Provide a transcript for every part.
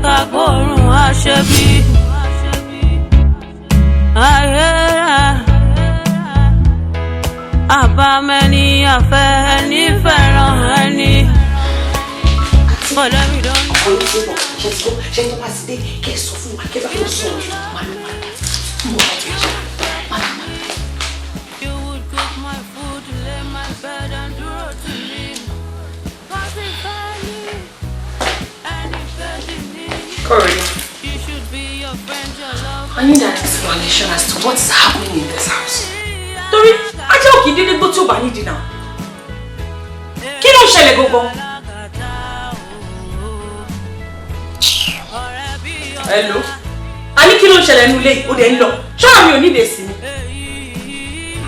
Ká gbóòórùn àṣebí. Ayé àbámẹ́ni àfẹ́ ẹni fẹ́ràn ẹni. Bọ̀dá mi dán. Ọkọ yìí ti bọ̀. Ṣe ti gbọ́? Ṣe tó bá ti dé, kẹ́ ẹ sọ fún wa, kẹ́ bá wọn sọ̀rọ̀. Má lọ, má lọ, mo bá ti ṣe, má lọ, má lọ. You would cook my food, lay my bed and dúró tì mí. Wọ́n sì fẹ́ ní ẹni kejì ní. Corey, You should be your friend, your lover. I need an explanation as to what is happening in this house. Torí ajá òkè dédé gbó tí ò bá nídìí náà. Kí ló ń ṣẹlẹ̀ gangan? Hello. A ní kí ló ń ṣẹlẹ̀ nínú ilé yìí? Ó dẹ̀ ń lọ. Ṣọ́ra mi ò ní ìdè sí mi.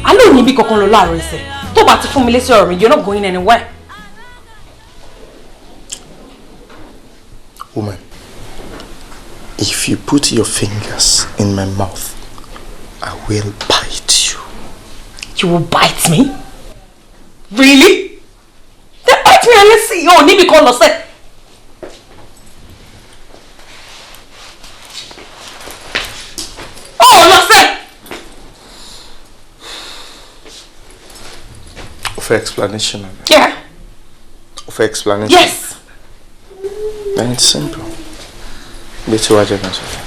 A lóò ní ibi kankan lọ láàárọ̀ ẹsẹ̀. Tó bá ti fún mi lésì ọ̀rọ̀ mi, you're not going anywhere. Woman, if you put your fingers in my mouth, I will bite you. You will bite me? Really? Then bite me and let's see. Oh, níbi kan lọ sẹ́. Oh, lọ sẹ́. For explanation. Yeah. For explanation. Yes. Then it's simple. Bí tí wàá jẹ́ kan sọ fún.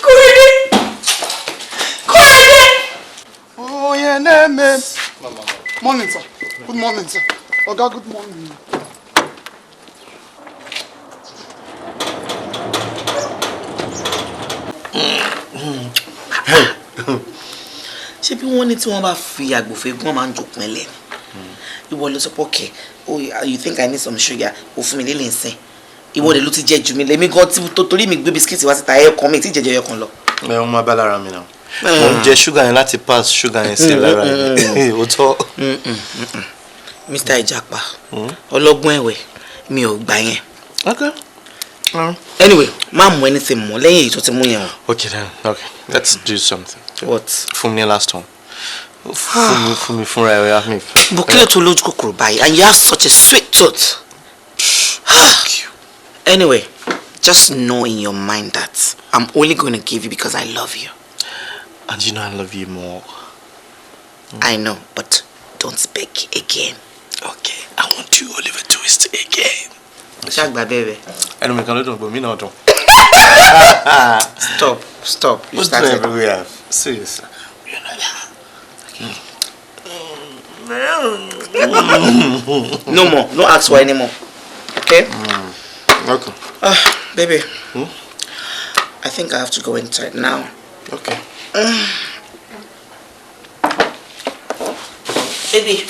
Kúrẹ́dé. Kúrẹ́dé. Oh, yeah, no, man. Morning, sir. Good morning, sir. Oga, good morning. Ṣé bí wọ́n ní tí wọ́n bá fi àgbòfẹ́ gún, wọ́n máa ń jòkun ẹlẹ́ ni. Ìwọ ló sọ pé okay, oh, you think I need some sugar, o fún mi lélẹ̀ nsìn. Ìwọ dẹ̀ ló ti jẹ jù mí lèmi gan tí torí mi gbé bisikíìtì wá síta, ẹyọkan mi tí jẹjẹ ẹyọkan lọ. Ẹ ń máa bá lára mi náà. Mo ń jẹ ṣúgà yẹn láti pass ṣúgà yẹn sí lára yẹn. Ó tọ́. Mr. Ìjàpá ọlọ́gbọ́n ẹ̀wẹ̀, mi ò gbà yẹn. Okay. Anyway, má mú anything mọ́ lẹ́yìn èyí tó ti mú yẹn o. Okay then, okay. Let's do something. What? Fún mi ní last one. Fún mi fúnra ẹ̀ ya mi fẹ́. Bó kílẹ̀ tó lójú kòkòrò báyìí, and you have such a sweet tooth. Anyway, just know in your mind that I'm only going to give you because I love you. And you know I love you more. I know, but don't beg again. Okay, I want you Oliver Twist again. Ṣàgbà bẹ́ẹ̀. Ẹnu mi kan ló dùn, gbòmí náà dùn. Stop, stop. You Ó dùn started. everywhere. Seriously. You know that. No more. No ask for anymore. Okay? Okay. Ah, baby. I think I have to go inside now. Okay. Baby.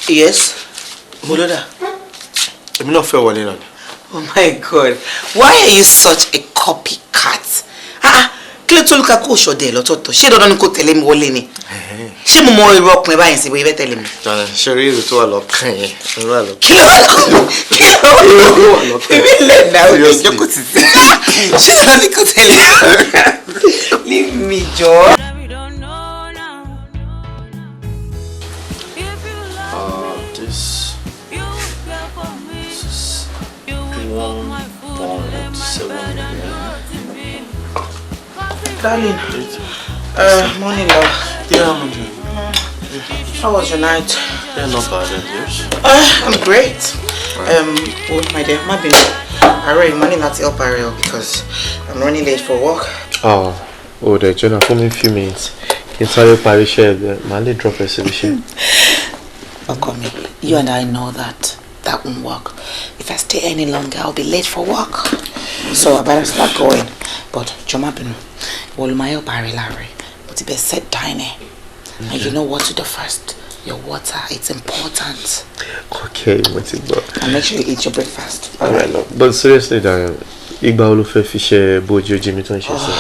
Yes. Boloda. Èmi náà fẹ́ wọlé náà ni. Oh my God. Why are you such a copycat? Ah, ah, kí ló tó lùkà kó ṣọdẹ lọ́tọ̀ọ̀tọ̀? Ṣé dandan ni kò tẹ̀lé mi wọlé ni? Ṣé mo mọ irú ọkùnrin báyìí sí bóyá fẹ́ tẹ̀lé mi? Darling, ṣe rí èrò tó wà lọ́kàn yẹn? Èrò wà lọ́kàn. Kí ló wà lọ́kàn? Kí ló wà lọ́kàn? Èmi lè nà ó lè jókòó títí. Ṣé dandan ni kò tẹ̀lé mi? Leave me, jọ. We don't know now. If you love me, This you would care for me. is You would cook my food, lay my bed and dúró tì mí. Darling, morning, love. Yeah, I'm doing. How was your night? Yeah, not bad, and yours? I'm great. Oh, my dear, má bínú. Àárọ̀ yìí, mo ní láti help Ariel because I'm running late for work. Oh, oh, dẹ̀ Jonah, fún mi few minutes. Kí n sáré parí iṣẹ́ ẹ̀, màá lè drop ẹ síbi iṣẹ́. Ọkọ mi, you and I know that that won't work. If I stay any longer, I'll be late for work. So I better start going. But jọ̀ọ́ má bínú, ìwọ ló máa help Ariel láàárọ̀. Mo ti bẹ̀ set dining. And you know what to do first. Your water, it's important. Okay, mo ti gbọ́. And make sure you eat your breakfast. All right, love. But seriously, Daniel, ìgbà wo ló fẹ́ fi ṣe bójú ojú mi tó ń ṣe sí wa?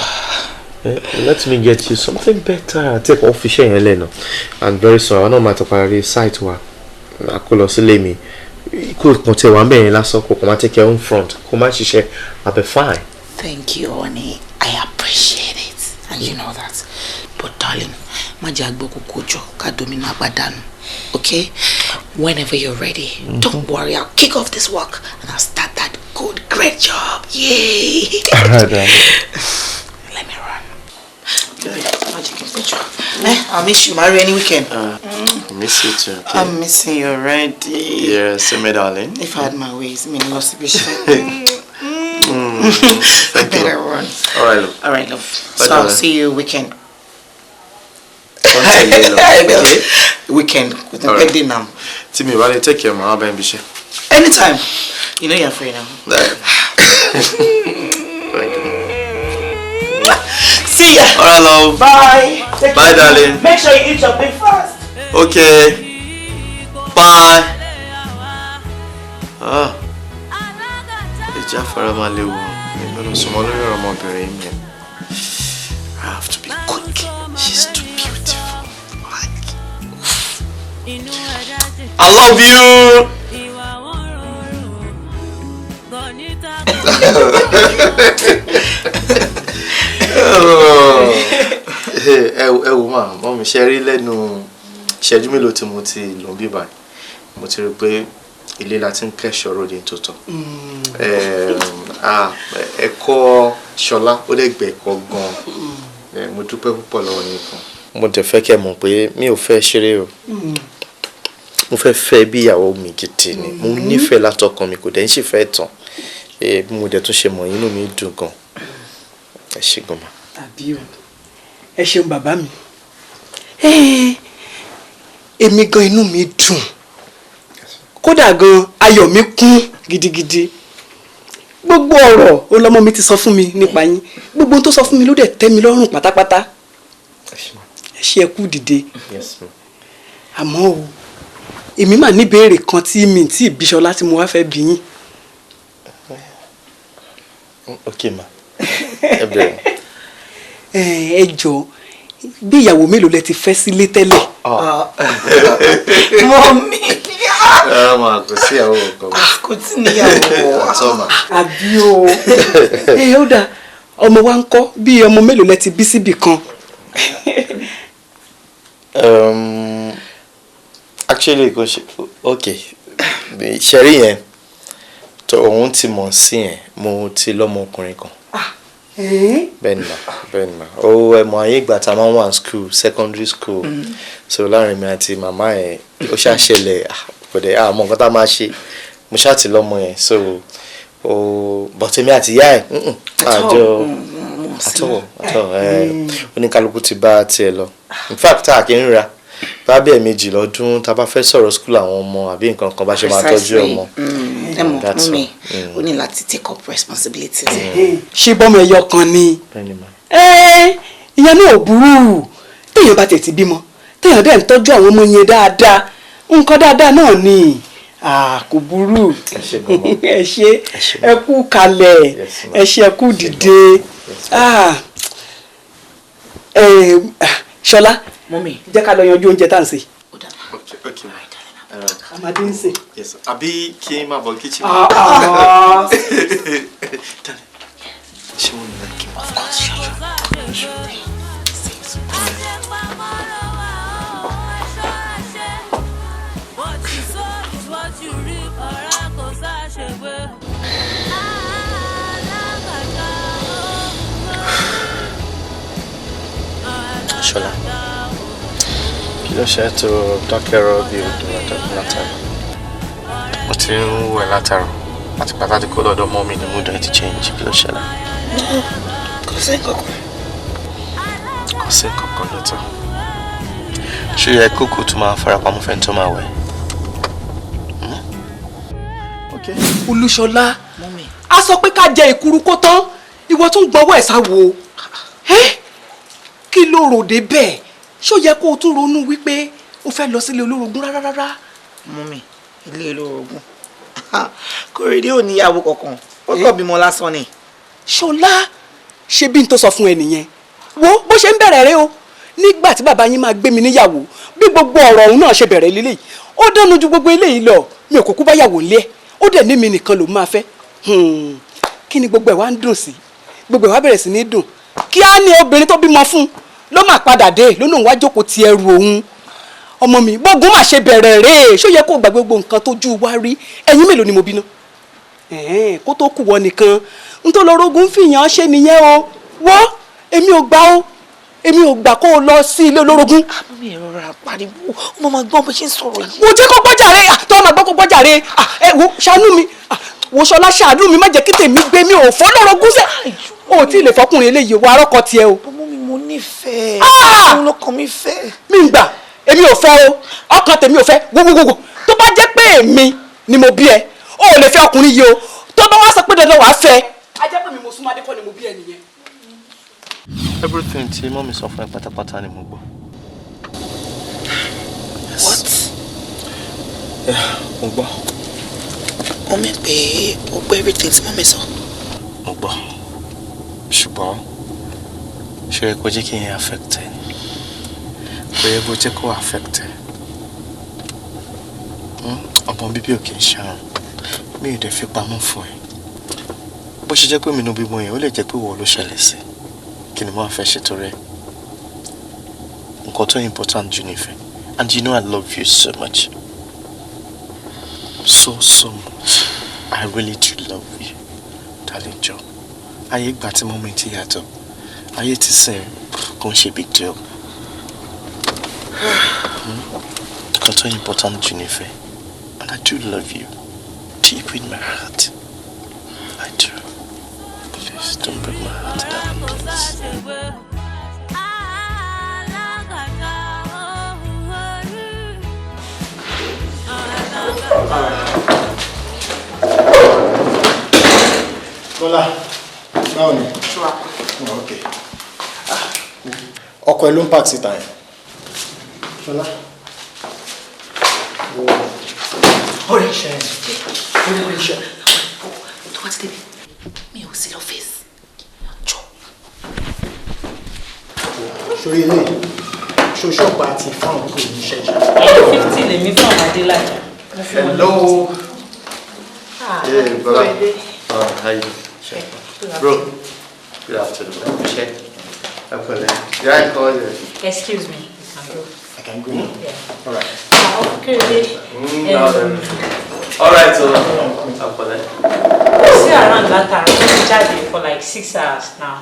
Let me get you something better. Tí ẹ̀kọ́ fi ṣe yẹn lẹ́nu. And very soon, àwọn náà máa ti parí site wa. A kó lọ sílé mi. Kó kàn tí wà ń bẹ̀yẹn lásán, kó kàn máa take care own front. Kó má ṣiṣẹ́, I'll be fine. Thank you, honey. I appreciate it. And you know that. But darling, má jẹ́ àgbọ̀ kókó jọ ká domino àgbàdànù. Okay? Whenever you're ready, don't worry, I'll kick off this work and I'll start that good, great job. Yay! All right, darling. Let me run. I'll miss you, marry any weekend. I miss you too. Okay? I'm missing you already. Yeah, same, darling. If I had my ways, me lost the Thank you. Better run. All right, love. All right, love. Bye, So I'll darling. see you weekend. Okay. Weekend. With the All right. birthday now. Timmy, wale, take care, ma. I'll be Anytime. You know you're free now. Thank you. See ya. All right, love. Bye. Take Bye, darling. Make sure you eat your breakfast. Okay. Bye. Ah. Ìjà fara máa léwu. Mi gbọ́dọ̀ sọmọ lórí ọ̀rọ̀ ọmọbìnrin mi. I have to be quick. She's too beautiful. Like, I love you. Ẹ wò máa mọ́ mi ṣe rí lẹ́nu ìṣẹ́jú mélòó tí mo ti lò ń bí báyìí, mo ti rí pé ilé la ti ń kẹ́ṣọ̀ọ́ ròde tó tọ́. Ẹ̀kọ́ Ṣọlá ó dẹ̀ gbẹ̀kọ́ gan-an. Mo dúpẹ́ púpọ̀ lọ́wọ́ yín kan. Mo dẹ̀ fẹ́ kẹ́ mọ̀ pé mi ò fẹ́ ṣeré o, mo fẹ́ fẹ́ bí ìyàwó mi gidi ni. Mo nífẹ̀ẹ́ látọkàn mi, kò dẹ̀ ń sì fẹ́ tán. Bí mo dẹ̀ tún ṣe mọ̀, inú mi dùn gan. Ẹ ṣé gan ma. Àbí o, ẹ ṣeun bàbá mi. Èmi gan inú mi dùn, kódà gan ayọ̀ mi kún gidigidi. Gbogbo ọ̀rọ̀ ọlọ́mọ mi ti sọ fún mi nípa yín, gbogbo ohun tó sọ fún mi ló dẹ̀ tẹ́ mi lọ́rùn pátápátá. Ẹ ṣé, ẹ kú dìde. Àmọ́ o, èmi mà ní ìbéèrè kan tí mi tí ì bí Ṣọlá tí mo wá fẹ́ bi yín. Ok ma, ẹ bẹ̀rẹ̀. Ẹ jọ̀ọ́, bí ìyàwó mélòó lẹ ti fẹ́ sílé tẹ́lẹ̀? Mummy. Rárá ma, kò sí ìyàwó kan. Kò tí níyàwó. Àtọ́ ma. Àbí o, ẹ ó dà, ọmọ wa ń kọ́? Bí ọmọ mélòó lẹ ti bí síbì kan? Actually kò ṣe, ok, ṣẹ́rí yẹn tó òun ti mọ̀ sí yẹn, mo ti lọ́mọkùnrin kan. Bẹ́ẹ̀ ni ma, bẹ́ẹ̀ ni ma. Ó ẹ mọ̀ ayé ìgbà tá a máa ń wà ní school, secondary school, so láàrin mi àti màmá ẹ̀ ó ṣàṣẹlẹ̀ kò dẹ̀ àmọ́ nǹkan tá a máa ṣe, mo ṣáà ti lọ́mọ yẹn. So ó but èmi àti ìyá ẹ̀ àjọ àtọwọ̀ àtọwọ̀ ẹ̀, oníkálukú ti bá tiẹ̀ lọ. In fact, a kì í ríra bá bí ẹ̀ẹ̀mejì lọ́dún tá a bá fẹ́ sọ̀rọ̀ school àwọn ọmọ àbí nǹkan kan bá ṣe máa tọ́jú ọmọ. Ẹ mọ̀ mummy, ó ní láti take up responsibilities. Ṣé bọ́mọ ẹyọ kan ni? Ìyẹn náà ò burú. Téèyàn bá tètè bímọ, téèyàn dẹ̀ ń tọ́jú àwọn ọmọ yẹn dáadáa, nǹkan dáadáa náà ni, kò burú. Ẹ ṣé, ẹ kú kalẹ̀, ẹ ṣé, ẹ kú dìde. Ṣọlá, jẹ́ ká lọ yanjú oúnjẹ tá à ń sè. Àmàdé ń sè. Àbí kí n máa bọ̀ kitchen? Ṣé wọ́n ní kí n? Of course, sure. What you sow is what you reap, ọ̀rá kò sáṣegbé. Alágàtà ó. Ṣọlá, kí ló ṣe tó dákẹ́rọ́ bí odò látàrọ? Mo ti ń wẹ̀ látàrọ àti pàtàkì kó lọ́dọ̀ mọ́ mi ní mood ẹ̀ ti change. Kí ló ṣẹlẹ̀? Kò sí nǹkan kan. Kò sí nǹkan kan lóòótọ́. Ṣé yẹ kókò tó máa farapamọ́ fẹ́ni tó máa wẹ̀? Olúṣọlá, a sọ pé ká jẹ ìkuru kó tán, ìwọ tún gbọ́wọ́ ẹ̀ sáwo. Kí ló rò dé bẹ́ẹ̀? Ṣó yẹ kó o tún ronú wípé o fẹ́ lọ sílé olórogún rárá rárá? Mummy, ilé olórogún? Kòrédé ò níyàwó kankan, ó kàn bímọ lásán ni. Ṣọlá, ṣe bí n tó sọ fún ẹ nìyẹn. Wo bó ṣe ń bẹ̀rẹ̀ rẹ o. Nígbà tí bàbá yín máa gbé mi níyàwó, bí gbogbo ọ̀rọ̀ ọ̀hún náà ṣe bẹ̀rẹ̀ lélẹ́yìí, ó dánu ju gbogbo eléyìí lọ. Mi ò kúkú bá yàwó ńlé ẹ̀, ó dẹ̀ ní mi nìkan ló máa fẹ́. Kí ni gbogbo ẹ̀ wá ń dùn sí? Gbogbo ẹ̀ wá bẹ̀rẹ̀ sí ní dùn. Kí á ní obìnrin tó bímọ fún ló máa padà dé lónà, òun wá jókòó ti ẹrù òun. Ọmọ mi, gbógun má ṣe bẹ̀rẹ̀ rèé. Ṣó yẹ kó o gbàgbé gbogbo nǹkan tójú wa rí? Ẹ̀yin mélòó ni mo bínú? Kó tó kù wọ nìkan n tó lọ́rọ́gùn fìyàn ṣe nìyẹn o. Wọ́, èmi ò gbà o, èmi ò gbà kó o lọ sí ilé olórogún. Àmọ́ mi ìrora pariwo, ó máa gbọ́n bó ṣe ń sọ̀rọ̀ yìí. Wo, jẹ́ kó gbọ́jà rẹ tó máa gbọ́, kó gbọ́jà rẹ. Ẹ wo, ṣàánú mi. Wo Ṣọlá, ṣàánú mi, má jẹ́ kí tèmi gbé mi. Ò fọ́ lọ́rọ́gún sẹ́, o ò tí ì lè fọkùnrin eléyìí wọ arọ́kọ tiẹ̀ o. Ọmọ mi, mo nífẹ̀ẹ́. Òun lọkàn mi fẹ́. Mi ń gbà, èmi ò fẹ́ o, ọkàn tèmi ò fẹ́. Gbogbogbò tó bá jẹ́ pé èmi ni mo bí ẹ, o ò lè fẹ́ ọkùnrin yìí o. Tó bá wá sọ pé dandan wàá fẹ́. A jẹ́ pé mi mo súnmọ́ adé kọ́ ni mo bí ẹ nìyẹn. Everything tí mummy sọ fún ẹ pátápátá ni mo gbọ́. What? Yeah, mo gbọ́. Ó mì pé o gbọ́ everything tí mummy sọ. Mo gbọ́. Ṣùgbọ́n ṣé ẹ kò jẹ́ kí n affect ẹ? Kò yẹ kó jẹ́ kó affect ẹ. Ọmọ bíbí ò kì í ṣàrùn. Mi ò dẹ̀ fi pamọ́ fún ẹ. Bó ṣe jẹ́ pé mi ní bímọ yẹn, ó lè jẹ́ pé ìwọ ló ṣẹlẹ̀ sí. Kí ni mo wá fẹ́ ṣe torí ẹ? Nǹkan tó important jù nífẹ̀ẹ́. And you know I love you so much. So, so much. I really do love you. Darling, jọ̀ọ́. Ayé ìgbà tí mummy ti yàtọ̀. Ayé ti sìn kò ń ṣe big deal. Nǹkan tó important jù nífẹ̀ẹ́. And I do love you. Deep in my heart. I do. Please don't break my heart, darling, please. Alágàtà ohun orí. Bọ́lá, báwo ni? Oh, ok. Ọkọ̀ ẹ ló ń park síta yẹn. Ṣọlá. Ọ̀rẹ́, ọ̀rẹ́, ọ̀rẹ́, tó bá ti débi, mi ò sí lọ́fíìsì. Jọ. Sórí ilé, ṣoṣọ́pà àti fáwọn kò ní iṣẹ́ jẹ. 50 lèmi fún àwọn Adélájà. Hello. Yeah, brother. How you doing? Bro, good afternoon. Check. Yeah, I called you. Excuse me, you can go. I can go now. Yeah. All right. Kéré. All right, so Akpẹ̀lẹ́. Kò sí around látàárọ̀, ó ti jáde for like 6 hours now.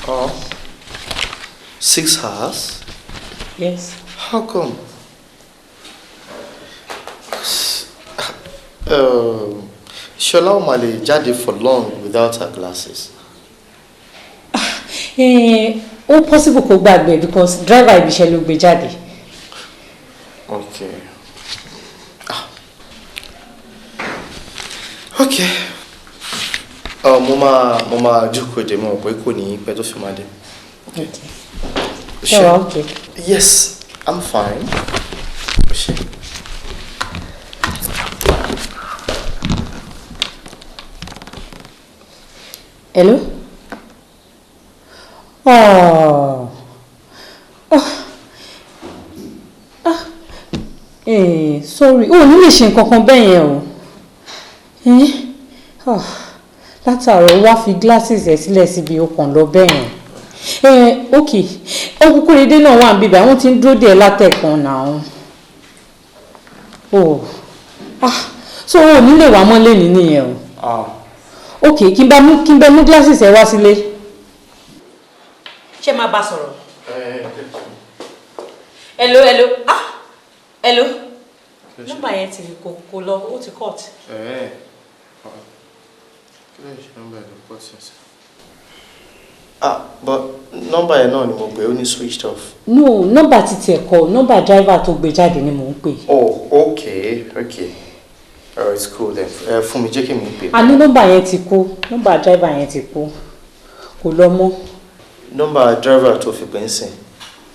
Oh. 6 hours? Yes. How come? Ṣọlá ò mà lè jáde for long without her glasses. Eh, ó possible kó gbàgbé because driver ibiṣẹ́ ló gbé jáde. Okay. Ah. Okay. Mo máa jókòó dè, mo mọ̀ pé kò ní pẹ́ tó fi máa dé. Ṣé wàá okay? Yes, I'm fine. Ṣé. Hello? Oh. Oh. Ah. Eh, sorry. O ò ní lè ṣe nǹkan kan bẹ́ẹ̀ yẹn o. Eh? Ah. Látàárọ̀, ó wá fi glasses ẹ̀ sílẹ̀ síbi, ó kàn lọ bẹ́ẹ̀ yẹn. Eh, okay. Uncle Kóredé náà wà níbí báyìí, wọ́n ti ń dúró dè ẹ́ látẹ̀kan náà. Oh. Ah. So o ò ní lè wá mọ́lé ní nìyẹn o. Ah. Ok, kí n bá mú glasses ẹ wá sílé. Ṣé máa bá sọ̀rọ̀? Hello, hello, ah, hello. Nọ́mbà yẹn ti kò lọ, ó ti cut. Kí ló ń ṣe nọ́mbà ẹ̀ ló pọ̀ sí ẹsẹ̀? Ah, but nọ́mbà yẹn náà ni mo pè, ó ní switched off. No, nọ́mbà ti tiẹ̀ kọ́, nọ́mbà driver tó gbé jáde ni mò ń pè. Oh, okay. Alright, it's cool then. Ẹ fún mi, jẹ́ kí mi pè. A ní nọ́mbà yẹn ti kú, nọ́mbà driver yẹn ti kú, kò lọ mọ́. Nọ́mbà driver tó fi pè ń sìn,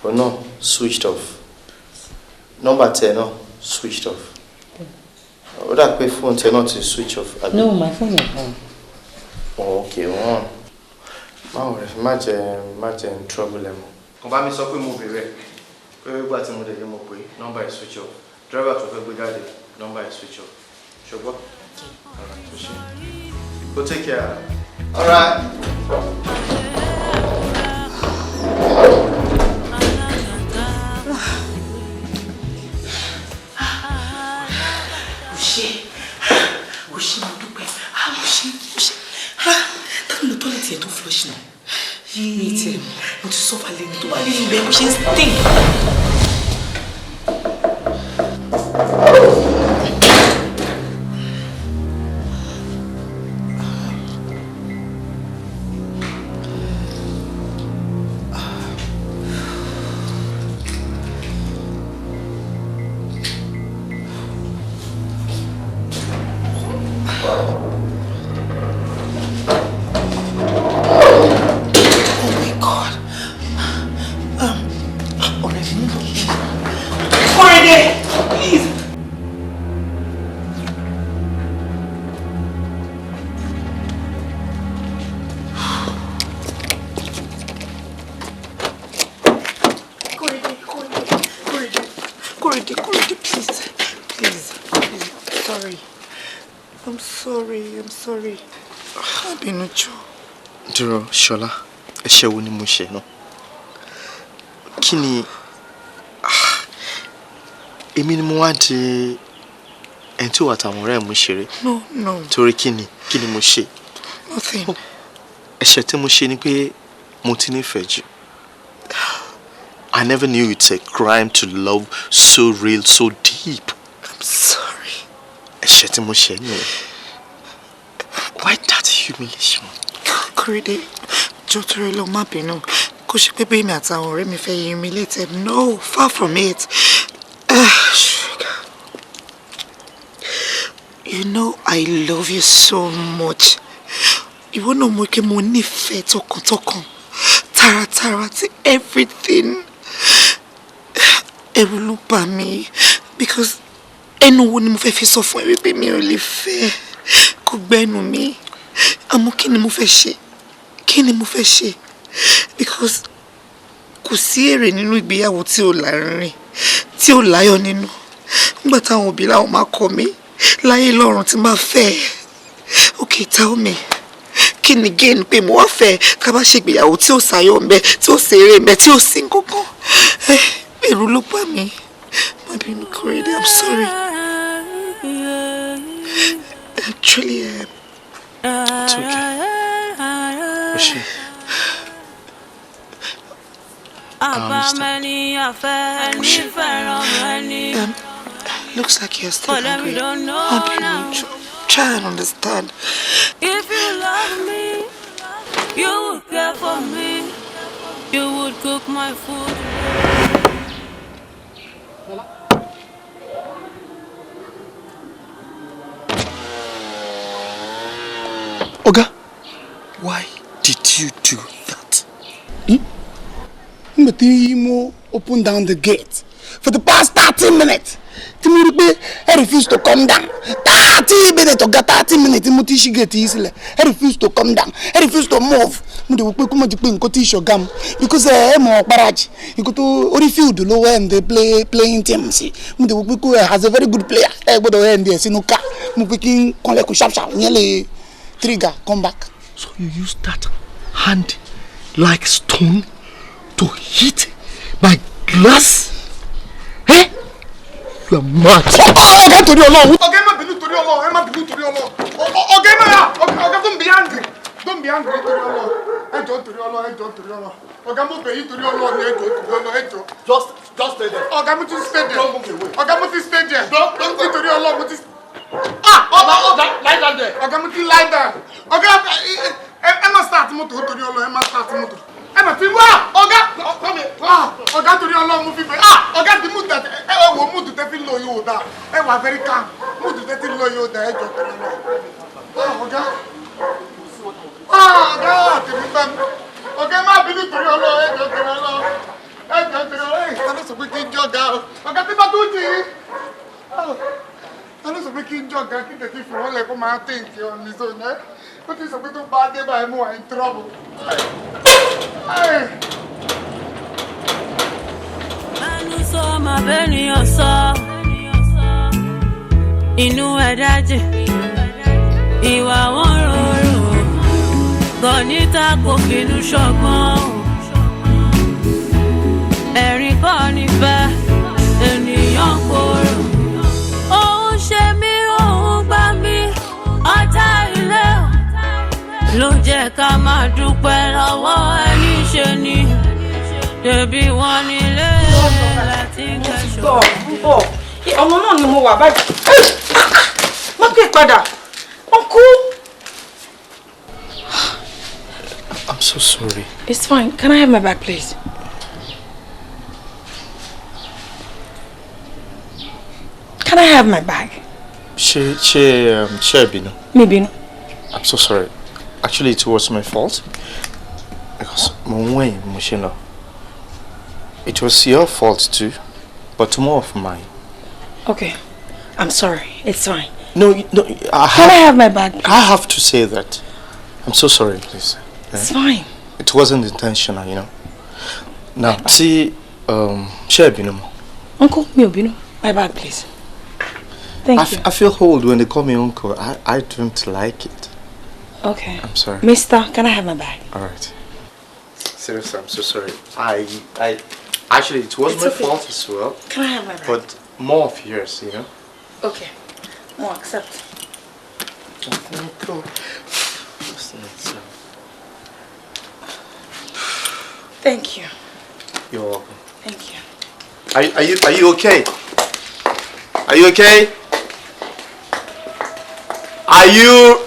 òun náà switched off. Nọ́mbà tẹ̀ náà switched off. Ó dà pé fóònù tẹ̀ náà ti switch off, àbí? No, my phone is on. Oh, okay, wọ́n. Má wọ̀rẹ́, fi má jẹ́ n trouble ẹ mọ́. Kàn bá mi sọ pé mo bèrè pé gbà tí mo dẹ̀ yẹ mo pé nọ́mbà ẹ̀ switch off. Driver tó fẹ́ gbé jáde, nọ́mbà ẹ̀ switch off. Ṣùgbọ́n? Alright, ó ṣe. Go take care. Alright. O ṣé, mo dúpẹ́. Ah, o ṣé, o ṣé. Ah, táwọn lo toilet yẹn tó flush náà? Mi tiẹ̀ mo ti sọ́fà lẹ́nu tó bá nínú ibẹ̀ bó ṣe ń stink. Oh my God. Ọ̀rẹ́ mi. Kọ́rẹ́dé, please. Kọ́rẹ́dé, Kọ́rẹ́dé, Kọ́rẹ́dé, Kọ́rẹ́dé, Kọ́rẹ́dé, please, please, please. Sorry. I'm sorry, I'm sorry. Má bínú jọ̀ọ́. Dúró, Ṣọlá, ẹ̀ṣẹ̀ wo ni mo ṣe náà? Kí ni Ah, èmi ni mo wá di ẹni tí ò àtàwọn ọ̀rẹ́ mi ṣeré? No, no, Torí kí ni? Kí ni mo ṣe? Nothing. Ẹ̀ṣẹ̀ tí mo ṣe ni pé mo ti nífẹ̀ẹ́ jù. I never knew it's a crime to love so real, so deep. I'm sorry. Ẹ̀ṣẹ̀ tí mo ṣe nìyẹn. Why that humiliation? Kọ́rẹ́dé, jọ̀ọ́ torí Ọlọ́run, má bínú. Kò ṣe pé bí èmi àtàwọn ọ̀rẹ́ mi fẹ́ humiliate. No, far from it. Ah, you know I love you so much. Ìwọ náà mọ̀ pé mo nífẹ̀ẹ́ tọkàntọkàn, taratara ti everything. Ẹ̀rù ló bà mí because ẹnu wo ni mo fẹ́ fi sọ fún ẹ wípé mi ò lè fẹ́? Kò gbẹ́nu mi. Àmọ́ kí ni mo fẹ́ ṣe? Kí ni mo fẹ́ ṣe? Because kò sí èrè nínú ìgbéyàwó tí ò lárinrin, tí ò láyọ̀ nínú. Nígbà táwọn òbí láwọn máa kọ̀ mí láyé lọ́run tí máa fẹ́ ẹ. Okay, tell me, kí ni gain pé mo wá fẹ́ ká bá ṣègbéyàwó tí ò sáyọ̀ ńbẹ, tí ò ṣeré ńbẹ, tí ò sí nǹkankan? Ẹ̀rù ló bà mí. Má bínú, Kọ́rẹ́dé, I'm sorry. Actually, It's okay. O ṣé. Àbámẹ́ni àfẹ́ ẹni fẹ́ràn ẹni. Looks like you're still But then we angry. don't know Má bínú, now. Try and understand. If you love me, you would care for me. You would cook my food. Oga, why did you do that? Nígbà tí mo open down the gate for the past 30 minutes, tí mo rí pé ẹ refuse to come down, 30 minutes, ọ̀gá, 30 minutes mo ti ṣí gate yìí sílẹ̀, ẹ refuse to come down, ẹ refuse to move. Mo dẹ̀ wò pé kó mọ̀ di pé nǹkan tí ìṣọ̀gá mu because ẹ mọ̀ ọ̀párájì nǹkan tó orí field ló wẹ́ ẹ̀ ń play playing team sí. Mo dẹ̀ wò pé kó ẹ as a very good player, ẹ gbọ́dọ̀ ẹ̀ ń dẹ̀ sínú ká mo pé kí n kànlẹ̀kùn sharp sharp, ìyẹn lè trigger come back. So you use that hand like stone to hit my glass? Eh? You are mad. Ọ̀gá, torí Ọlọ́run. Ọ̀gá, ẹ má bínú torí Ọlọ́run, ẹ má bínú torí Ọlọ́run. Ọ̀gá, ẹ má yà, ọ̀gá, don't be angry, don't be angry, torí Ọlọ́run. Ẹ jọ̀ọ́, torí Ọlọ́run, ẹ jọ̀ọ́, torí Ọlọ́run. Ọ̀gá, mo bẹ̀ yín torí Ọlọ́run, ẹ jọ̀ọ́, torí Ọlọ́run, ẹ jọ̀ọ́. Just stay there. Ọ̀gá, mo ti stay there. Don't move away. Ọ̀gá, mo ti stay there. Don't go. Nítorí Ọlọ́run, mo ti. Ah! Ọ̀gá, ọ̀gá, lie down there. Ọ̀gá, mo ti lie down. Ọ̀gá, ẹ má start mọ́tò torí Ọlọ́run, ẹ má start mọ́tò. Ẹ má ti wá ọ̀gá. Come here. Ah, ọ̀gá, torí Ọlọ́run mo fi bẹ̀. Ah, ọ̀gá, ti mood tẹ ẹ wo mood tẹ fi lọ yóò dá. Ẹ wà very calm. Mood tẹ ti lọ yóò dá, ẹ jọ̀ọ́, torí Ọlọ́run. Ah, ọ̀gá. Ah, ọ̀gá, tèmi bá mi. Ọ̀gá, ẹ má bínú torí Ọlọ́run, ẹ jọ̀ọ́, torí Ọlọ́run. Ẹ jọ̀ọ́, torí Ọlọ́run. Ẹ ta ló sọ pé kí n jọ ga o? Ọ̀gá, tí bá tó jì í. Ah, ta ló sọ pé kí n jọ ga kí n tètè fún wọn lẹ kó máa think on his own ẹ? Ó ti sọ pé tó bá dé báyìí, mo wà in trouble. Hey. Ẹnu sọ máa bẹ́nìyàn sọ. Inú ẹ̀dá jìn. Ìwà wọn rorò. Gọ̀nítà kò finú ṣọ̀gbọ́n. Ẹ̀rín kọ́ nífẹ̀ẹ́ ènìyàn korò. Òun ṣe mí, òun gbá mi. Ló jẹ́ ká máa dúpẹ́ lọ́wọ́ ẹni ṣe ni. Ṣebí wọ́n nílé láti kẹ́sọ̀. Bọ̀ bọ̀, ọmọ náà ni mo wà báyìí. Má pè padà, uncle. I'm so sorry. It's fine. Can I have my bag, please? Can I have my bag? Ṣé ẹ bínú? Mi bínú. I'm so sorry. Actually, it was my fault. Because mo ń wẹ̀yìn mo ṣe lọ. It was your fault too, but more of mine. Okay. I'm sorry. It's fine. No, no. Can I have my bag? I have to say that. I'm so sorry, please. It's fine. It wasn't intentional. Now, see, ṣé ẹ bínú mọ́? Uncle, mi ò bínú. My bag, please. Thank you. I feel old when they call me uncle. I don't like it. Okay. I'm sorry. Mister, can I have my bag? All right. Seriously, I'm so sorry. I actually, it was It's my okay. fault as well. Can I have my bag? But more of yours. Okay. More accept. Cool. Thank you. You're welcome. Thank you. Are you okay? Are you okay? Are you?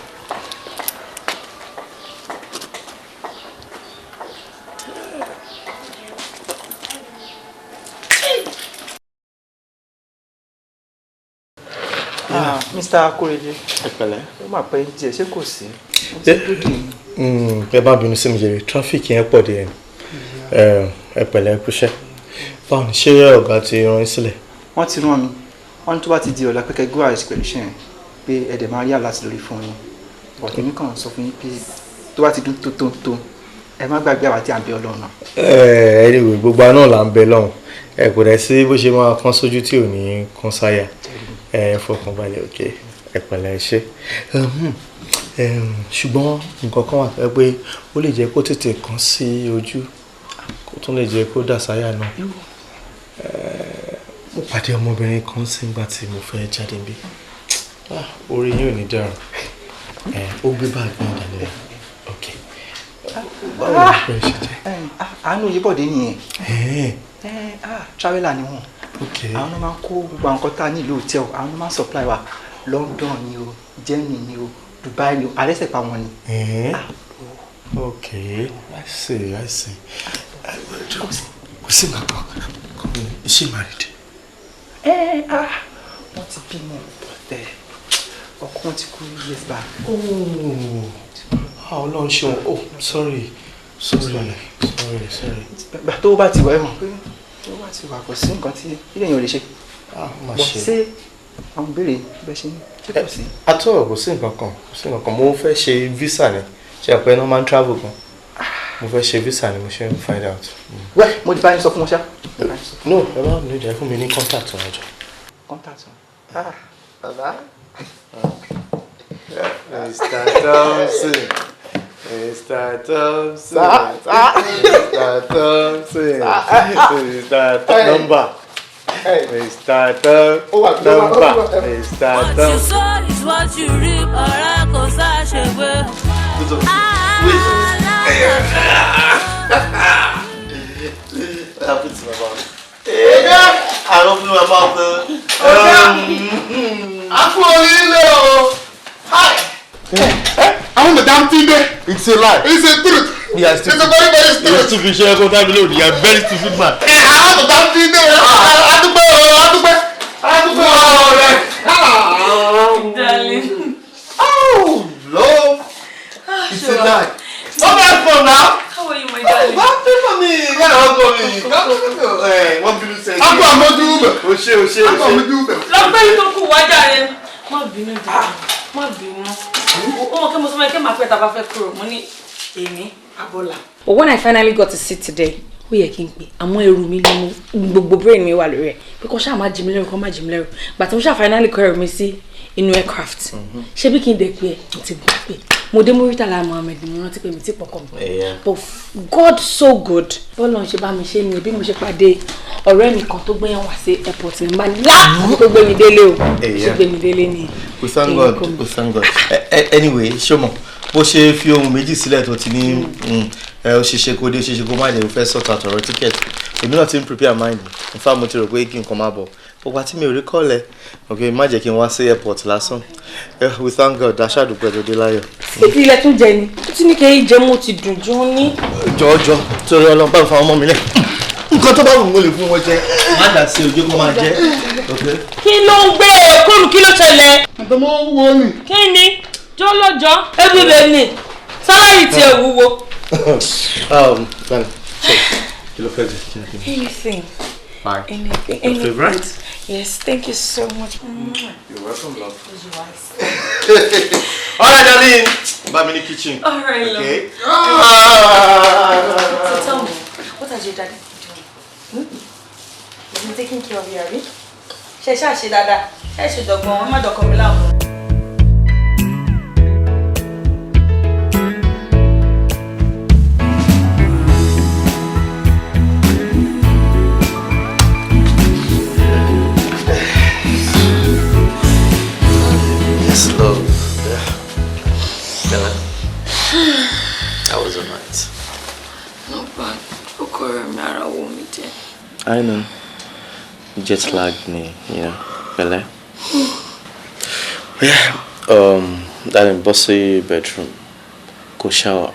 Mr. Akorede. Ẹ pẹ̀lẹ́. Ó mà pẹ́ díẹ̀, ṣé kò sí? Ẹ bá bínú sí mi jèrè, traffic yẹn pọ̀ díẹ̀. Ẹ pẹ̀lẹ́, kúṣẹ́. Báwo ni, ṣé ọ̀gá ti rán yín sílẹ̀? Wọ́n ti rán mi. Wọ́n ní tó bá ti di ọ̀la pé kẹ́ go ahead pẹ̀lú iṣẹ́ yẹn, pé ẹ dẹ̀ máa rí àlá lórí fún yín. But èmi kàn sọ fún yín pé tó bá ti dún tó tó tó, ẹ má gbàgbé àwa tí à ń bẹ Ọlọ́run náà. Anyway, gbogbo àná là ń bẹ lọ́hùn. Ẹ kò dẹ̀ sí bó ṣe máa kán sójú tí ò ní kán sáyà. Ẹ fọkàn balẹ̀, okay. Ẹ pẹ̀lẹ́, ṣé. Ṣùgbọ́n nǹkan kan wà tó yẹ pé ó lè jẹ́ kó tètè kán sí ojú, kó tún lè jẹ́ kó dà sáyà náà. Mo pàdé ọmọbìnrin kan sígbà tí mo fẹ́ jáde níbí. Orí yín ò ní dẹrùn. Ó gbé báàgì náà dání. Ok. Báwo ni ìfẹ́ ṣe jẹ́? Àánú Yébọ̀dé nìyẹn. Traveller ni wọ́n. Àwọn náà máa ń kó gbogbo àwọn nǹkan tá a nílò hotel, àwọn náà máa ń supply wa. London ni o, Germany ni o, Dubai ni o, àrẹ́sẹ̀ pa wọn ni. Ok, I see, I see. Kò sí nǹkan kan. Is she married? Wọ́n ti bímọ, but ọkọ wọn ti kú years back. Oh, Ọlọ́run ṣeun. Oh, sorry, sorry, sorry, sorry. Gbà tó bá ti wà ẹ̀wọ̀n pé tó bá ti wà kò sí nǹkan tí ilé yẹn ò lè ṣe. Má Bọ̀ ṣe. ṣé àwọn béèrè bẹ́ẹ̀ ṣe ní ṣé kò sí? Àtọ̀ kò sí nǹkan kan, kò sí nǹkan kan. Mo fẹ́ ṣe visa ni. Ṣé àpẹẹrẹ náà máa ń travel gan? Mo fẹ́ ṣe visa ni mo ṣe ń find out. Wẹ́, mo ti bá yín sọ fún wọn ṣá. No, ẹ bá mi jẹ́ fún mi ní contact wọn jọ. Contact wọn. Ah, bàbá. Mr. Thompson. Mr. Thompson. Mr. Thompson. Mr. Thompson. Number. Mr. Thompson. Number. Mr. What you Thompson. sow is what you reap, ọ̀rẹ́ kò sáṣegbé. I put my mouth. I don't know about the. A kú oríire o. Hi. Àwọn madam ti dé. It's a lie. It's a truth. You are stupid. It's a very very You are truth. stupid. Ṣé ẹ kó dábìlì òní? You are very stupid man. Àwọn madam ti dé. Adúpẹ́ o, adúpẹ́. Adúpẹ́ o rẹ̀. Darling. Oh, love. It's a lie. Come back from now. How are you, my darling? Wọ́n bí fún mi. Yàrá ọkọ mi. Wọ́n bínú sẹ́yìn. A kú àmójú bẹ̀. O ṣe o ṣe A o kú ṣe. àmójú bẹ̀. Lọ́pẹ́ yìí tó kù wájà rẹ̀. Má bínú jẹ́, má bínú. Ó mọ̀ kí mo sọ fún ẹ kí màá fẹ́ ta bá fẹ́ kúrò. Mo ní èmi Abọ́lá. But when I finally got to sit today, ó yẹ kí n pè àmọ́ ẹrù mi ló mú gbogbo brain mi wà lórí ẹ̀ pé kó ṣáà má jí mi lẹ́rù, kó má jí mi lẹ́rù. Gbàtí mo ṣáà finally kọ ẹrù mi sí inú aircraft, ṣé bí kí n dẹ̀ pé ẹ mo ti gbà pé mo dé Muritala Muhammed, mo rántí pé mi ti pọkàn mi. But God so good, bọ́lá ń ṣe bá mi ṣe ni bí mo ṣe pàdé ọ̀rẹ́ mi kan tó gbéyàn wá sí airport ní bá ní lá àti kó gbé mi délé o, ṣe gbé mi délé ni. We thank God. We thank God. Anyway, ṣọmọ, Bó ṣe fi ohun méjì sílẹ̀ tó ti ní ẹ ó ṣeṣe kó dé, ó ṣeṣe kó má jẹ́, ó fẹ́ sọ̀tọ̀ àtọ̀rọ̀ ticket. Èmi náà ti ń prepare mind mi. In fact, mo ti rò pé kí nǹkan máa bọ̀. Gbogbo àti mi ò rí call ẹ. Ok, má jẹ́ kí n wá sí airport lásán. We thank God, aṣáàdúpẹ́ tó dé láyọ̀. Ibi ilẹ̀ tún jẹ ni, ó ti ní kẹ́ ẹ jẹ́ mo ti dùn jọ ní. Jọ̀ọ́, torí Ọlọ́run, bá mi fa ọmọ mi lẹ̀. Nǹkan tó bá wù mí, mo lè fún wọn jẹ. Má dà sí ojú kó máa jẹ. Okay. Kí ló ń gbé kóòlù? Kí ló ṣẹlẹ̀? Àtọmọ wo ni. Kí ni jọlọjọ ebi rẹ ni salary tiẹ̀ wúwo. Darling, so, kí ló fẹ́ jẹ? Kí ni kí ni? Anything. Bye. Anything. Your favorite? Yes, thank you so much. You're welcome, love. All right, darling. Bá mi ní kitchen. All right, love. Okay. So tell me, what has your daddy been doing? Hmm? He's been taking care of you, abi? Ṣe ṣáà ṣe dáadáa, ṣe ṣe dọ̀gbọ́n, wọn má dọ̀kọ̀ mi láàmú. Yes, love. Yeah. Bella. That was a night. Not bad. Ó kọ́ rẹ̀ mi, ara wo mi jẹ́. I know. Jet lag ni, Bella. Yeah. Darling, bọ́ sí bedroom. Kó shower.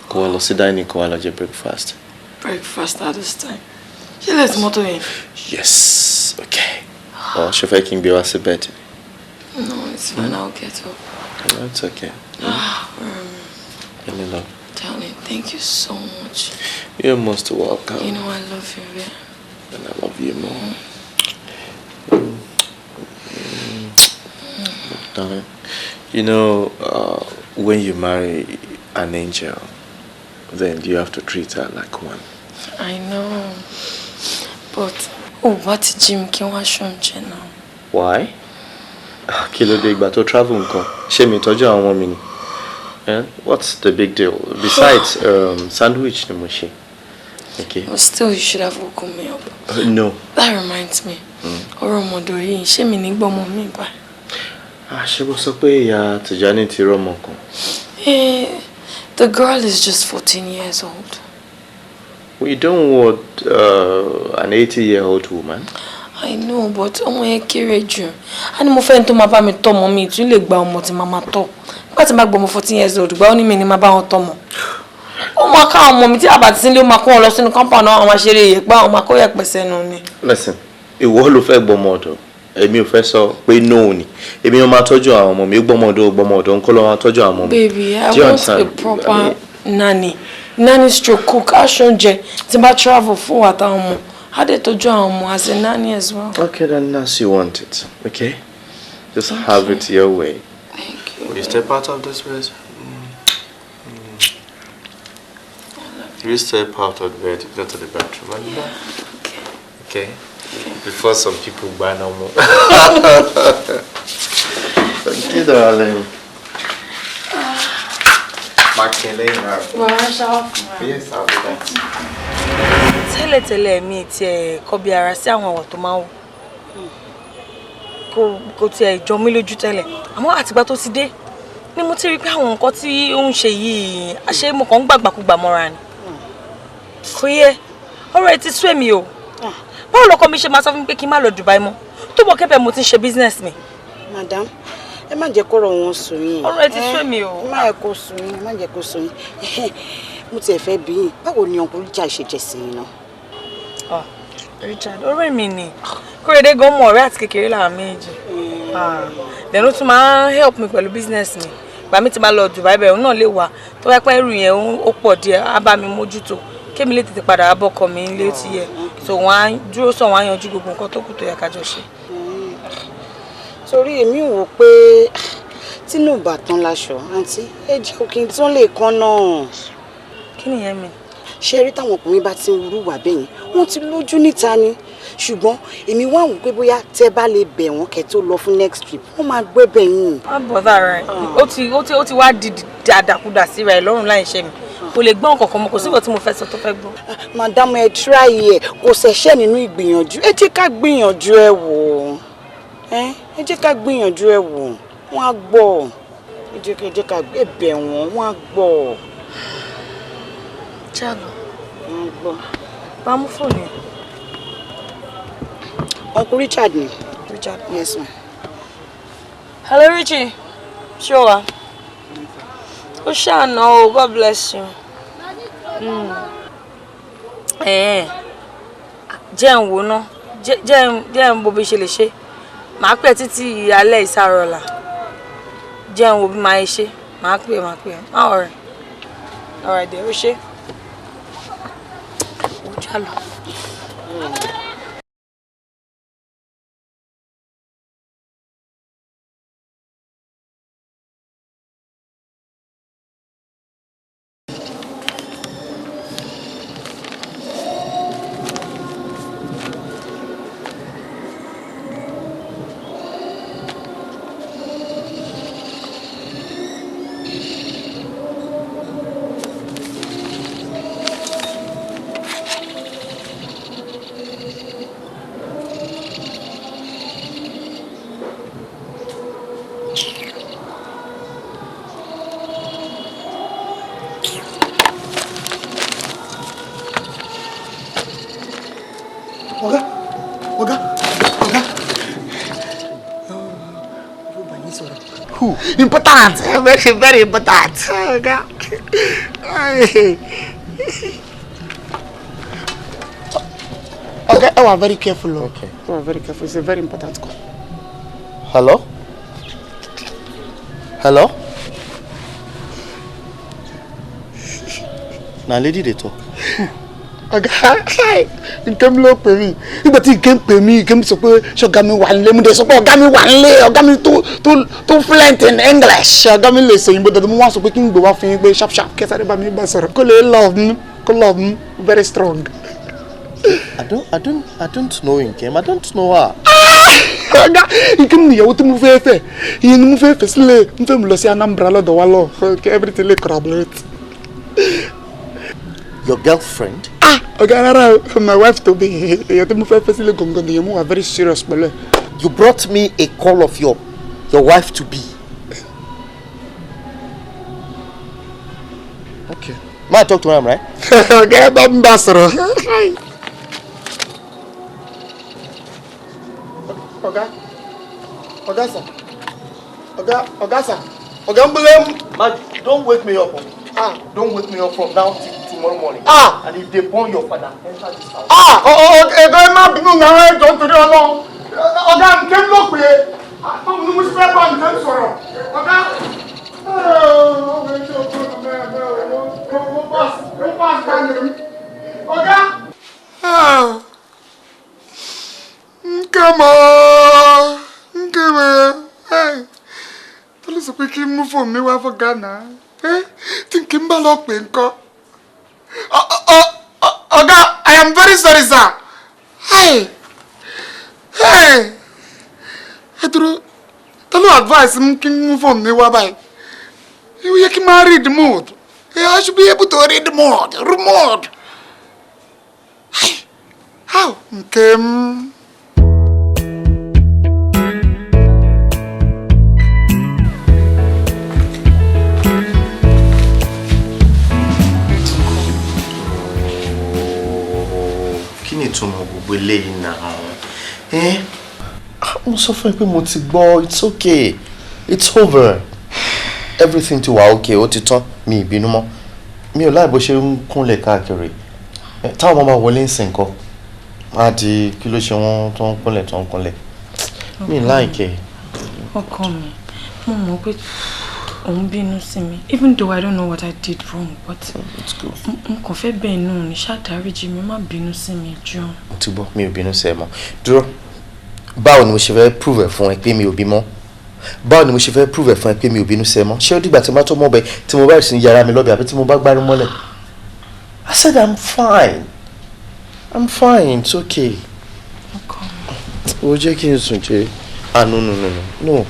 Kó wá lọ sí dining, kó wá lọ jẹ breakfast. Breakfast at this time? Ṣé lè tí mọ́tò yẹn? Yes. Okay. Or ṣe fẹ́ kí n gbé wá sí bed? No, it's fine. I'll get up. No, it's okay. Ah, Any love. Darling, thank you so much. You're most welcome. You know I love you, yeah. And I love you more. Darling, when you marry an angel, then you have to treat her like one. I know. But, oh, what Jim kí wá ṣoúnjẹ náà? Why? Kí ló dé? Ìgbà tó travel nǹkan? Ṣé mi tọ́jú àwọn ọmọ mi ni? Eh? What's the big deal? Besides, sandwich ni mo ṣe. Okay. But still, you should have woken me up. No. That reminds me. Ọ̀rọ̀ ọmọdé yìí, ṣé mi ní gbọ́mọ mi báyìí? Ah, ṣé bó sọ pé ìyá Tìjání ti rọ́mọ kan? Eh, the girl is just 14 years old. We don't want an 80-year-old woman. I know, but ọmọ yẹn kéré jù. A ní mo fẹ́ ní tó máa bá mi tọ́mọ mi, tún lè gba ọmọ tí màá máa tọ́. Nígbà tí màá gbọ́ ọmọ 14 years old, gbà ó ní mi ni màá bá wọn tọ́mọ. Ó máa ká àwọn ọmọ mi tí àbá ti sílé, ó máa kó wọn lọ sínú compound náà, àwọn máa ṣeré yẹ̀pẹ̀, àwọn máa kó yẹ̀pẹ̀ sẹ́nu ni. Listen, ìwọ ló fẹ́ gbọ́mọ ọ̀dọ̀. Èmi ò fẹ́ sọ pé no ni. Èmi ò máa tọ́jú àwọn ọmọ mi, ó gbọ́mọ ọ̀dọ̀, ó gbọ́mọ ọ̀dọ̀, ńkọ́ ló máa tọ́jú àwọn ọmọ mi. Baby, I Do you want a understand? proper I mean, nanny. Nanny stroke cook, aṣọ oúnjẹ tí n bá travel fún àtàwọn ọmọ. Á dẹ̀ tọ́jú àwọn ọmọ as a nanny as well. Okay, then as you want it, okay? Just have it your way. Thank you. Will you step out of this bed? You step out of the bed, go to the bathroom and back. Okay. Okay? Before some people buy no more. Thank you, darling. Wàá ṣáwá fún wa. Yes, I'll be back. Tẹ́lẹ̀tẹ́lẹ̀, mi tiẹ̀ kọbi ara sí àwọn ọ̀wọ̀ tó máa ń wò, kò tiẹ̀ jọ mí lójú tẹ́lẹ̀, àmọ́ àtìgbà tó ti dé ni mo ti rí pé àwọn nǹkan tí ó ń ṣe yìí, àṣé mo kàn ń gbàgbàkúgbà mọ́ra ni. Kò yẹ, ọ̀rọ̀ ẹ ti sú èmi o. Báwo lọkọ mi ṣe máa sọ fún mi pé kí n má lọ Dubai mọ́, tó bọ̀ kẹ́bẹ̀ mo ti ń ṣe business mi? Madam, ẹ má jẹ́ kọ́rọ̀ wọn sùn yín. Ọ̀rọ̀ ẹ ti sú èmi o. Ẹ má yẹ kó sùn yín, ẹ má jẹ́ kó sùn yín. Mo tiẹ̀ fẹ́ bí yín, báwo ni Uncle Richard ṣe jẹ́ sí yín náà? Ah, Richard ọ̀rẹ́ mi ni. Kóredé gan mọ, ọ̀rẹ́ àti kékeré làwọn méjì. Ah, then ó tún máa ń help mi pẹ̀lú business mi. Ìgbà mi ti máa lọ Dubai bẹ́ẹ̀, òun náà lè wà. Tó bá pẹ́ ẹrù yẹn ó pọ̀ díẹ̀, á bá mi mójútó kémi lè tètè padà wá bọ́kọ mi nílé. Ó ti yẹ, so wọ́n á dúró sọ, wọ́n á yanjú gbogbo nǹkan tó kù tó yẹ ká jọ ṣe. Torí èmi wò pé tínú bàtán láṣọ àǹtí ẹ jẹ́ kí n tún lè kán náà. Kí nìyẹn mi? Ṣé rí, táwọn ọkùnrin bá ti ń rú wà bẹ́yẹn, wọ́n ti lójú níta ni. Ṣùgbọ́n èmi wá wò pé bóyá tẹ́ bá lè bẹ̀ wọ́n kẹ́ tó lọ fún next trip, wọ́n máa gbẹ́bẹ̀ yín. Má bother rẹ̀. Ó ti wá di dàdàkudà síra ẹ̀ lọ́rùn láì ṣe mi. Kò lè gbọ́n kankan mọ́, kò síbò tí mo fẹ́ sọ tó fẹ́ gbọ́. Madam, ẹ try ẹ, kò ṣẹ̀ṣẹ̀ nínú ìgbìyànjú. Ẹ jẹ́ ká gbìyànjú ẹ wò, ẹ jẹ́ ká gbìyànjú ẹ wò, wọ́n á gbọ́. Ẹ jẹ́ ká bẹ̀ wọ́n, wọ́n á gbọ́. Jalo. Wọ́n á gbọ́. Bá mú fóònù yẹn. Uncle Richard ni. Richard. Yes, ma. Hello, Richie. Ṣé o wà? Ó ṣàánú o, God bless you. Ẹ̀ẹ́n, jẹ́ ń wò ná, jẹ́ ń bo bí ṣe lè ṣe. Màá pẹ́ títí alẹ́ ìsàrọ̀là. Jẹ́ ń wo bí màá ṣe. Màá pè, màá pè. Má worry. All right, there, ó ṣe. Ó jálọ. Ọ̀gá, ọ̀gá, ọ̀gá. Who? Important. Very, very important. Ọ̀gá. Ọ̀gá, ẹ wà very careful o. Okay. Ẹ wà very careful. It's a very important call. Hello? Hello? Na lady dey talk. Ọ̀gá, Nkem ló pè mí. Nígbà tí Nkem pè mí, Nkem sọ pé ṣọ̀gá mi wà nílé. Mo dẹ̀ sọ pé ọ̀gá mi wà nílé. Ọ̀gá mi tó fluent in English. Ọ̀gá mi lè sọ òyìnbó dandan. Mo wá sọ pé kí n gbé wá fún yín pé sharp sharp kẹsàrẹ́ bá mi bá sọ̀rọ̀. Kó lè love me, kó love me very strong. I don't know Nkem. I don't know her. Ọ̀gá, Nkem ni ìyàwó tí mo fẹ́ fẹ́. Ìyẹn ni mo fẹ́ fẹ́ sílẹ̀. Mo fẹ́ mu lọ sí Anambra lọ́dọ̀ wa lọ. Everything lè corroborate. Your girlfriend? Ah, ọ̀gá, rárá o, my wife to be. Èèyàn tí mo fẹ́ fẹ́ sílẹ̀ gangan nìyẹn, mo wà very serious pẹ̀lú ẹ̀. You brought me a call of your wife to be. Okay. May I talk to him, right? Ọ̀gá, ẹ bá mi bá sọ̀rọ̀. Ọ̀gá, ọ̀gá sà, ọ̀gá, ọ̀gá sà, ọ̀gá ń bọ́lẹ̀ mú. Man, don't wake me up. Ah. Don't wake me up from now till tomorrow morning. Ah. And if they burn your father, enter this house. Ah, ẹ̀gọ́ ẹ má bínú náà, ẹ jọ̀ọ́ nítorí Ọlọ́run. Ọ̀gá, Nkem ló pè é. Báwo ni mo ṣe fẹ́ bá Nkem sọ̀rọ̀? Ọ̀gá. Ọ̀gá. Nkem ooo, Nkem ooo, tó ló sọ pé kí n mú fóònù mi wá fún Ghana? Tí Nkem bá lọ pè ńkọ́? Ọ̀gá, I am very sorry, sir. Hey, hey, ẹ dúró, ta ló advice m kí n mú fóònù mi wá báyìí? Ó yẹ kí n máa read mood. I should be able to read mood, mood. Hey, how? Nkem. Kí ni ìtumọ̀ gbogbo eléyìí náà? Ẹ́, mo sọ fún ẹ pé mo ti gbọ́, it's okay, it's over. Everything ti wà okay, ó ti tán, mi ì bínú mọ́. Mi ò láì bó ṣe ń kúnlẹ̀ káàkiri. Táwọn ọmọ máa wọlé ń sìn kọ́, á di kí ló ṣe wọ́n tó ń kúnlẹ̀ tó ń kúnlẹ̀. Mi ì láìkẹ́. Ọkọ mi, mo mọ̀ pé òun bínú sí mi, even though I don't know what I did wrong, but n kò fẹ́ bẹ́ẹ̀ náà ní ṣàdáríjì mi, má bínú sí mi jọ. Mo ti gbọ́, mi ò bínú sí ẹ mọ́. Dúró, báwo ni mo ṣe fẹ́ prove ẹ̀ fún ẹ pé mi ò bímọ? Báwo ni mo ṣe fẹ́ prove ẹ̀ fún ẹ pé mi ò bínú sí ẹ mọ́? Ṣé ó dìgbà tí mo bá tó mọ́ bẹ, tí mo bá rẹ̀ sí ní yàrá mi lọ́bẹ̀, àbí tí mo bá gbárí mọ́lẹ̀? I said I'm fine. I'm fine, it's okay. Ọkọ mi. Ó jẹ́ kí n sùn jẹ́. Ah, no, no, no, no,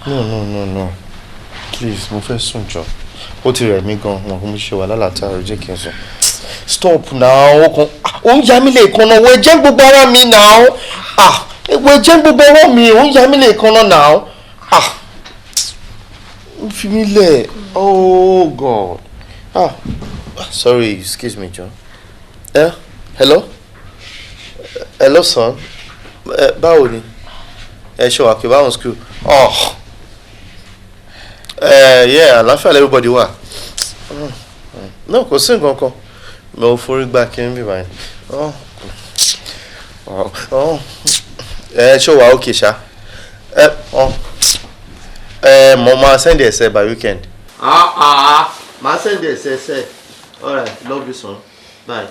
no, no, no, no, no, please, mo fẹ́ sùn jọ. Ó ti rẹ̀ mí gan, wọn kò mú ṣe wà lálàtàrọ̀, jẹ́ kí n sùn. Stop now, ó kàn ó ń ya mí lè kan náà, wọ́n jẹ́ gbogbo ara mi now. Ah, wọ́n jẹ́ gbogbo ọwọ́ mi, ó ń ya mí lè kan náà now. Ah, Fi mí lẹ̀. Oh God. Ah, sorry, excuse me, John. Eh, hello? Hello, son. Báwo ni? Ẹ ṣe wà kí báwọn school. Oh. Yeah, àlàáfíà everybody wà. No, kò sí nǹkan kan. Mo forí gbá kí n bí báyìí. Oh. Oh. Ẹ ṣe wà okay ṣá. Ẹ oh. Ẹ mo máa send ẹsẹ̀ by weekend. Ah ah, máa send ẹsẹ̀ ẹsẹ̀. All right, love you, son. Bye.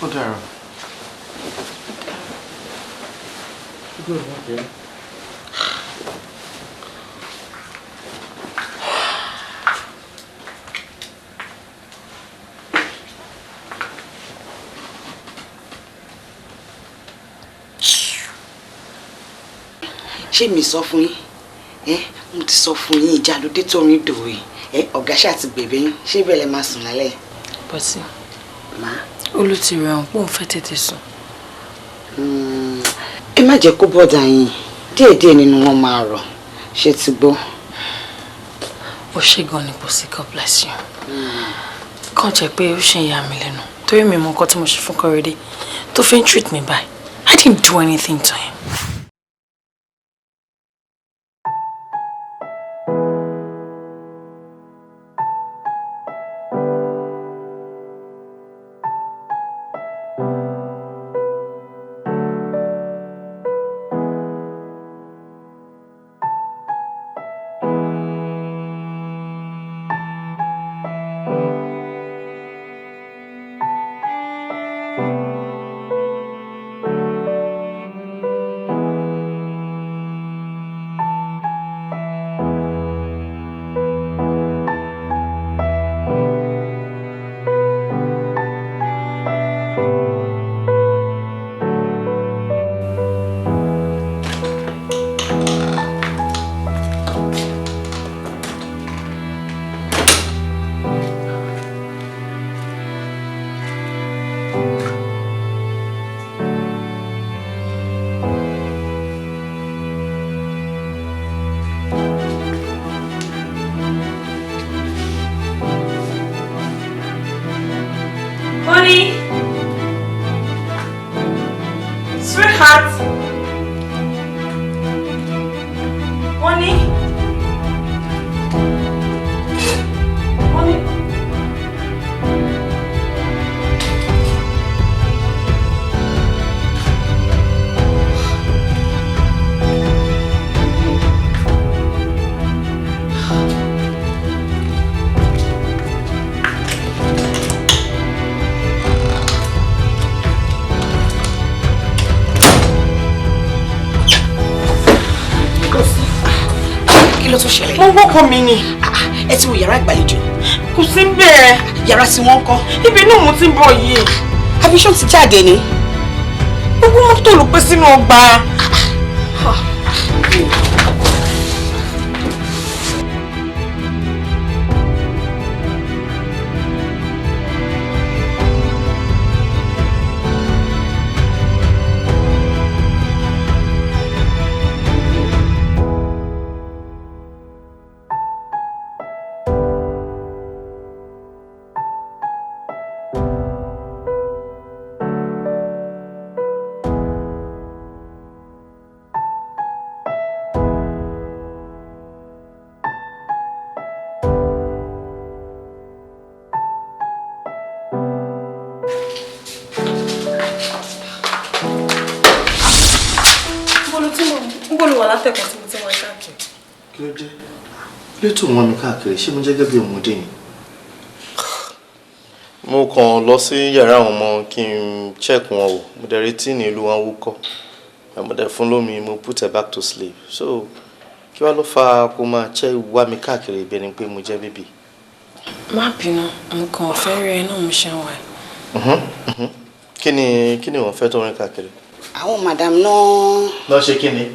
Ó dára. Good, okay. Ṣé mi sọ fún yín? Ẹ mo ti sọ fún yín, ìjà ló dé tó rin dòwe. Ẹ ọ̀gá ṣáà ti gbèbè yín, ṣé bẹ́ẹ̀ lẹ máa sùn lálẹ́? Bọ́sí. Má. Olú ti rẹ̀ òun pé òun fẹ́ tètè sùn. Ẹ má jẹ́ kó bọ́dà yín, díẹ̀díẹ̀ nínú wọn máa rọ̀, ṣé ti gbọ́? Ó ṣe gan ni Bọ́sí, God bless you. Kàn jẹ́ pé ó ṣe ń yà mí lẹ́nu torí mi mọ nǹkan tí mo ṣe fún Kọ́rẹ́dé tó fi ń treat me by. I didn't do anything to him. Honey! Sweetheart! Honey! Honey! Kí ló tún ṣẹlẹ̀? Mo wọ́kọ̀ mi ni. Ẹ ti wo yàrá ìgbàlejò. Kò sí bẹ́ẹ̀. Yàrá tí wọ́n ń kọ́. Ibi inú mo ti ń bọ̀ yìí. Àbí ṣó ti jáde ni? Gbogbo mọ́tò ló pé sínú ọgbà. Kí ló dé? Kí ló tó wọ́n mi káàkiri? Ṣé mo jẹ́ gẹ́gẹ́ bí ọmọdé ni? Mo kàn lọ sí yàrá àwọn ọmọ kí n check wọn wò. Mo dẹ̀ retí ní ìlú wọn wúkọ́. Mo dẹ̀ fún lómi, mo put her back to sleep. So kí wá ló fa kó máa check wá mi káàkiri ibẹ̀ ni pé mo jẹ́ bíbí? Má bínú, mo kàn fẹ́ rí ẹ náà mo ṣe ń wá. Kí ni wọ́n fẹ́ tó rìn káàkiri? Àwọn madam náà. Lọ ṣe kí ni?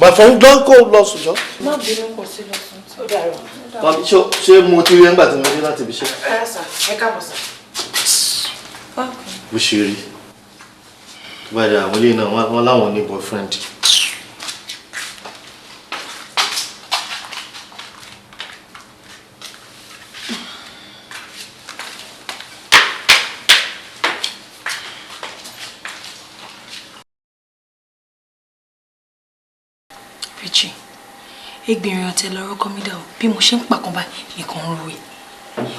My phone don go lọ sùn jọ. Má bínú, kò sí lọ sùn. Ó dàrú. Ṣé mo ti rí ẹ nígbà tí mo dé láti ibi iṣẹ́? Ẹ sà, ẹ káàbọ̀ sà. Okay. Bó ṣe rí. Tó bá dé àwọn ilé náà, wọ́n láwọn ní boyfriend. Richie, ẹgbìnrin ọ̀tẹ̀ lọ́rọ́ kọ́ mi dà o. Bí mo ṣe ń pàkan báyìí nìkan ń rowe.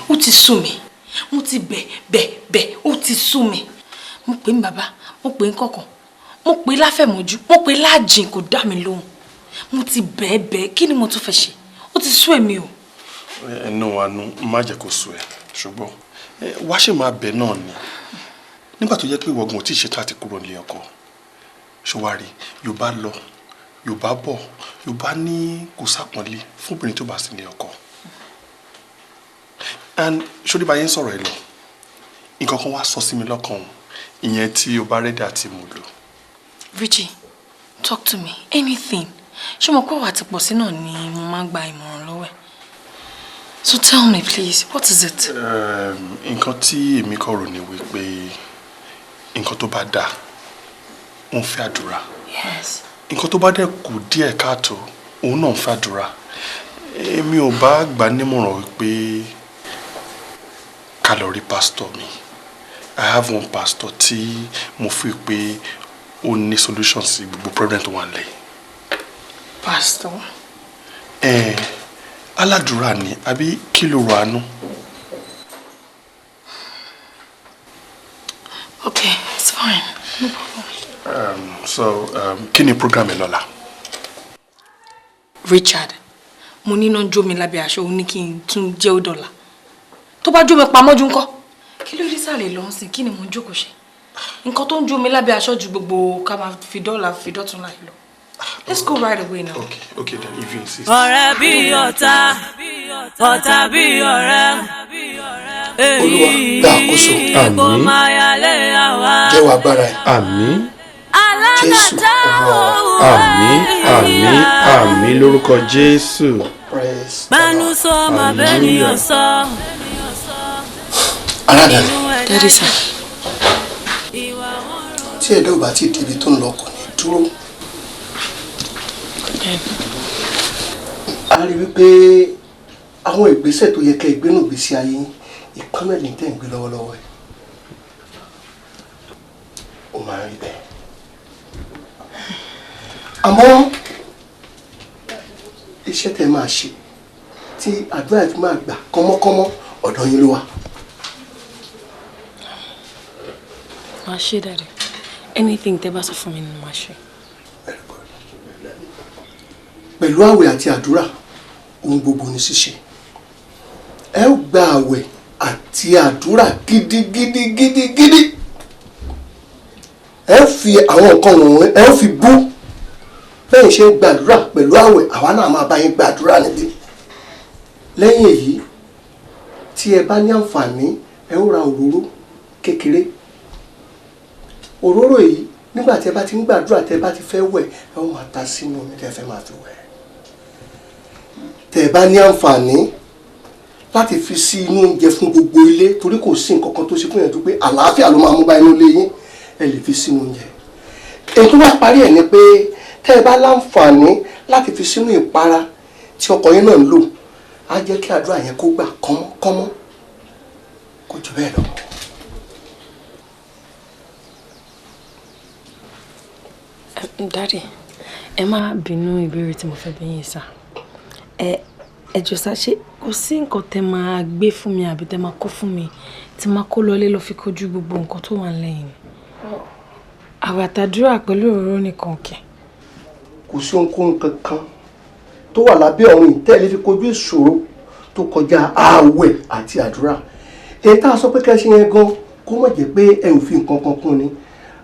Ó ti sú mi. Mo ti bẹ̀ bẹ̀ bẹ̀, ó ti sú mi. Mo pè ń bàbá, mo pè ń kọ̀kọ̀, mo pè láfẹ̀mọ́jú, mo pè láàjìn, kò dá mi lóhùn. Mo ti bẹ̀ bẹ̀, kí ni mo tún fẹ́ ṣe? Ó ti sú èmi o. Ẹnu àánú, má jẹ́ kó sú ẹ, ṣùgbọ́n wá ṣe máa bẹ̀ náà ni. Nígbà tó jẹ́ pé ìwọ̀gùn ò tí ì ṣetán àti kúrò nílé ọkọ. Ṣọwárí, Yorùbá lọ, Yorùbá bọ̀, Yorùbá ní kò sápọ̀nlé fún obìnrin tó bá sí nílé ọkọ. And ṣórí bá yẹn sọ̀rọ̀ ẹ lọ, nǹkan kan wá sọ sí mi lọ́kàn o, ìyẹn tí o bá ready àti mú lò. Richie, talk to me, anything. Ṣé mo kó wà tí pọ̀ sí náà ni mo máa ń gba ìmọ̀ràn lọ́wọ́ ẹ̀? So tell me please, what is it? Nǹkan tí èmi kọ̀ rò ní wípé nǹkan tó bá dáa, ó ń fẹ́ àdúrà. Yes. Nǹkan tó bá dẹ̀ kù díẹ̀ káàtó, òun náà ń fẹ́ àdúrà. Èmi ò bá gbà nímọ̀ràn wípé ká lọ rí pásítọ̀ mi. I have one pastor tí mo fi pé ó ní solution sí gbogbo problem tó wà nílẹ̀. Pastor? Ẹ aládùúrà ni, àbí kí ló rọ àánú? Okay, it's fine. No problem. So, kí ni program ẹ lọ́la? Richard, mo ní iná jó mi lábẹ́ aṣọ, ó ní kí n tún jẹ́ ó dọ̀là. Tó bá jó mi pamọ́jú ńkọ́? Kí ló dé sàlẹ̀ lọ sìn? Kí ni mo ń jókòó ṣe? Nǹkan tó ń jó mi lábẹ́ aṣọ ju gbogbo ká máa fi dọ́là fi dọ́tún láì lọ. Let's go right away now. Okay then, if you insist. Ọ̀rẹ́ bí ọ̀tá, ọ̀tá bí ọ̀rẹ́. Olúwa, gba àkóso. Kò máa yálé àwa. Jẹ́wọ́ agbára ẹ̀. Àmín. Jésù Olúwa wa. Àmín, àmín, àmín lórúkọ Jésù. Praise. Bánú sọ ma bẹ́ẹ̀ ni yóò sọ. Aládàáni. Daddy sir. Tí ẹ̀dá ò bá ti débi tó ń lọ, kò ní dúró. A rí wípé àwọn ìgbésẹ̀ tó yẹ kẹ́ ẹ gbé nù ìgbésí ayé yín, ìkan náà ní tẹ́ ń gbé lọ́wọ́lọ́wọ́ ẹ̀. Ó máa ń rí bẹ́ẹ̀. Àmọ́ iṣẹ́ tẹ́ máa ṣe tí àdúrà fi máa gbà kọ́mọ́kọ́mọ́, ọ̀dọ̀ yín ló wà. Màá ṣe, Daddy. Anything tẹ́ bá sọ fún mi ni màá ṣe. Pẹ̀lú àwẹ̀ àti àdúrà, ohun gbogbo ní ṣíṣe. Ẹ ó gba àwẹ̀ àti àdúrà gidigidigidigidi. Ẹ ó fi àwọn nǹkan wọ̀nyí, ẹ ó fi bú bẹ́ẹ̀ ṣe ń gbàdúrà pẹ̀lú àwẹ̀, àwa náà máa bá yín gbàdúrà níbí. Lẹ́yìn èyí, tí ẹ bá ní àǹfààní, ẹ ó ra òróró kékeré. Òróró yìí, nígbà tí ẹ bá ti ń gbàdúrà, tí ẹ bá ti fẹ́ wẹ̀, ẹ ó máa ta sínú omi tí ẹ fẹ́ máa fi wẹ̀. Tẹ́ ẹ bá ní àǹfààní láti fi sí inú oúnjẹ fún gbogbo ilé, torí kò sí nǹkan kan tó ṣe fún yẹn tó pé àlàáfíà ló máa mú bá inú ilé yín, ẹ lè fi sínú oúnjẹ. Èyí tó wá parí ẹ̀ ni pé tẹ́ ẹ bá láǹfààní láti fi sínú ìpara tí ọkọ yín náà ń lò, á jẹ́ kí àdúrà yẹn kó gbà kọ́mọ́kọ́mọ́. Kò jù bẹ́ẹ̀ lọ. Daddy, ẹ má bínú, ìbéèrè tí mo fẹ́ bi yín sá. Ẹ jọ̀ọ́ sá, ṣé kò sí nǹkan tẹ́ máa gbé fún mi àbí tẹ́ máa kó fún mi tí máa kó lọlé lọ fi kojú gbogbo nǹkan tó wà nílẹ̀ yìí ni? Àwẹ̀ àtàdúrà pẹ̀lú òróró nìkan kẹ̀. Kò sí ohunkóhun kankan tó wà lábẹ́ ọ̀run ìtẹ́lẹ̀ fi kojú ìṣòro tó kọjá ààwẹ̀ àti àdúrà. Èyí tá a sọ pé kẹ́ ṣe yẹn gan, kó má jẹ́ pé ẹ ò fi nǹkan kan kún ni.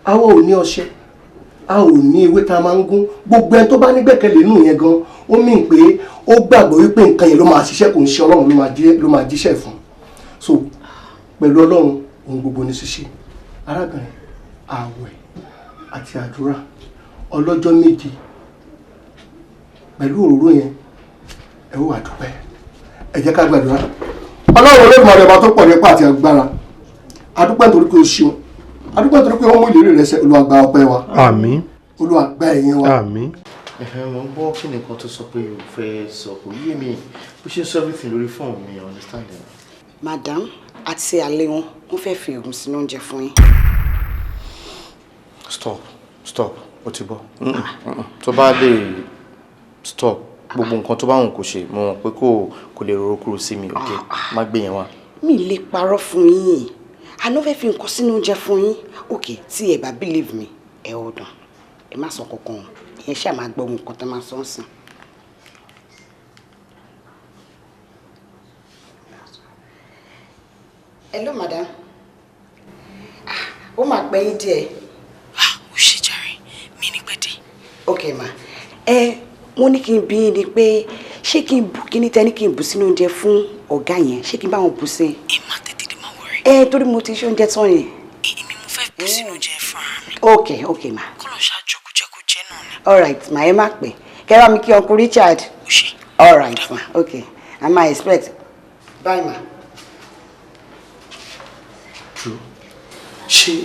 Àwa ò ní ọṣẹ, a ò ní ewé tá a máa ń gún. Gbogbo ẹni tó bá nígbẹ́kẹ̀lé nù yẹn gan, ó mì pé ó gbàgbọ́ wípé nǹkan yẹn ló máa ṣiṣẹ́, kò ń ṣe Ọlọ́run ló máa jíṣẹ́ fún. So pẹ̀lú Ọlọ́run, ohun gbogbo ní ṣíṣe. Arábìnrin, ààwẹ̀ àti àdúrà ọlọ́jọ́ 7 pẹ̀lú òróró yẹn, ẹ ó wà dúpẹ́. Ẹ jẹ́ ká gbàdúrà. Ọlọ́run Olódùmarè, ọba tó pọ̀ nípa àti agbára, a dúpẹ́ nítorí pé o ṣeun. Adúgbò tó pé wọ́n mú ìlérí rẹ̀ ṣẹ. Olúwa, gba ọpẹ́ wa. Àmín. Olúwa, gba ẹ̀yìn wa. Àmín. Ẹ̀hẹ́n, mo ń gbọ́. Kí nìkan tó sọ pé o fẹ́ sọ kò yé mi. Bó ṣe ń sọ everything lórí fóònù mi, I understand it. Madam àti àlè wọn, wọ́n fẹ́ fi oògùn sínú oúnjẹ fún yín. Stop, stop, o ti bọ́. Tó bá lè stop gbogbo nǹkan tó bá wùn kó ṣe, mo mọ̀ pé kò lè rorò kúrò sí mi, ok? Má gbé yẹn wá. Mi lè parọ́ fún yín, àná fẹ́ fi nǹkan sínú oúnjẹ fún yín. Ok, tí ẹ bá believe me, ẹ hold on, ẹ má sọ kankan, ìyẹn ṣáà máa gbọ́ nǹkan tó máa sọ ń sìn. Hello, madam. Ah, ó máa pẹ́ yín díẹ̀. Ó ṣe jàre, mi ní pẹ́ dé. Ok ma, ẹ wọ́n ní kí n bí yín ni pé ṣé kí n bù kí ní tẹ́ ní kí n bù sínú oúnjẹ fún ọ̀gá yẹn, ṣé kí n bá wọn bù sí i? Ẹ má tètè dé, má worry. Ẹ torí mo ti ṣe oúnjẹ tán yẹn. Èmi mo fẹ́ bù sínú oúnjẹ fún ara mi. Ok ma. Kọ́ ló ṣáàjọ kó jẹ́ kó jẹ́ náà ni. All right ma, ẹ má pẹ́. Kẹ́ bá mi kí Uncle Richard. Ó ṣe. All right ma, ok, I ma expect. Bye ma. True. Ṣé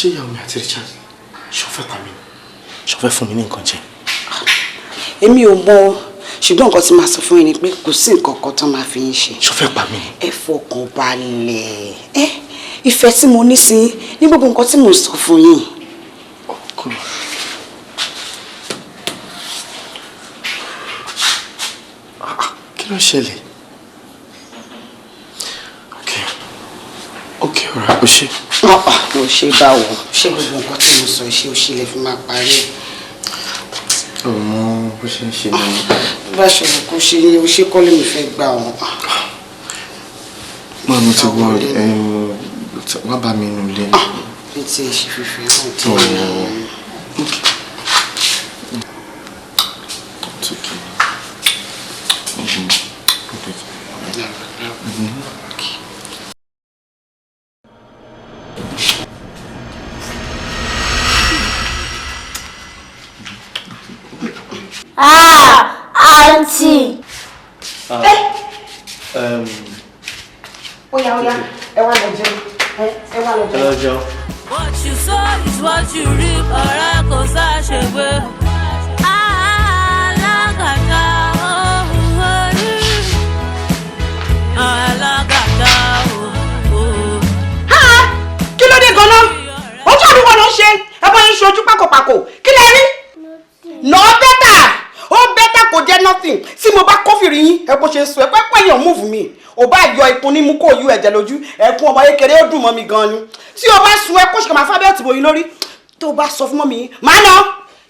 ìyàwó mi àti Richard ṣó fẹ́ pa mí ni? Ṣó fẹ́ fún mi ní nǹkan jẹ? Èmi ò mọ̀ o, ṣùgbọ́n nǹkan tí màá sọ fún yín ni pé kò sí nǹkan kan tó máa fi yín ṣe. Ṣó fẹ́ pa mí ni? Ẹ fọkàn balẹ̀. Ẹ ìfẹ́ tí mo ní sí yín ní gbogbo nǹkan tí mò ń sọ fún yín. Cool. Kí ló ṣẹlẹ̀? Ok, ọ̀rọ̀ o ṣe. Mo ṣe báwo? Ṣé gbogbo nǹkan tí mo sọ, ṣé o ṣe lè fi máa parí ẹ̀? Ọmọ bó ṣe ń ṣe ni. Bá ṣe rò kó ṣe o ṣe kọ́lé mi fẹ́ gbà wọ́n. Máa mo ti gbọ́, wá bá mi nù lé. Bí tí ẹ ṣe fífẹ́ hàn tí. It's okay. Okay. Mm-hmm. Ah, aunty. Óyá, óyá, ẹ wá lọ jẹun, ẹ wá lọ jẹun. Hello, Joe. What you sow is what you reap, ọ̀rẹ́, kò sáṣegbé. Alágàtà òhun orí. Alágàtà òhun. Kí ló dé gan-an? Ojú àdúgbò ló ń ṣe ẹ bọ́ yín ṣojú pákòpákò. Kí lẹ rí? Nà better, ó better kò jẹ́ nothing. Tí mo bá kófìrí yín, ẹ bó ṣe ń sọ ẹ pẹ́pẹ́ yàn move mi, ò bá yọ ikun ní mú kó yú ẹ̀jẹ̀ lójú ẹ̀kún ọmọ kékeré, ó dùn mọ́ mi gan ni. Tí o bá sun ẹ kó ṣe kàn máa fábẹ́ òtìbò yín lórí, tó o bá sọ fún mọ́ mi, màá nà.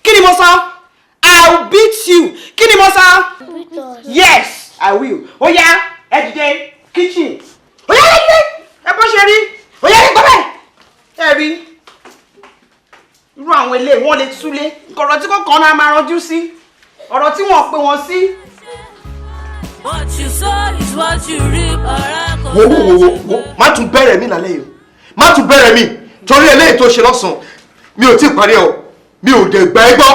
Kí ni mo sọ? I will beat you. Kí ni mo sọ? Yes, I will. Ó yá, ẹ dìde, kitchen. Ó yá, ẹ dìde. Ẹ bó ṣe rí. Ó yá, ẹ gbọ́ bẹ́ẹ̀. Ẹ rí irú àwọn eléyìí, wọ́n lè túlé ọ̀rọ̀ tí kò kàn náà máa ranjú sí ọ̀rọ̀ tí wọ́n pè wọ́n sí. What you sow is what you reap, ọ̀rẹ́, kò Wo, wo, wo, wo, má tún bẹ̀rẹ̀ mi lálẹ́ yìí o, má tún bẹ̀rẹ̀ mi, torí eléyìí tó ṣe lọ́sàn-án, mi ò tí ì parí ẹ o, mi ò dẹ̀ gbà ẹ́ gbọ́.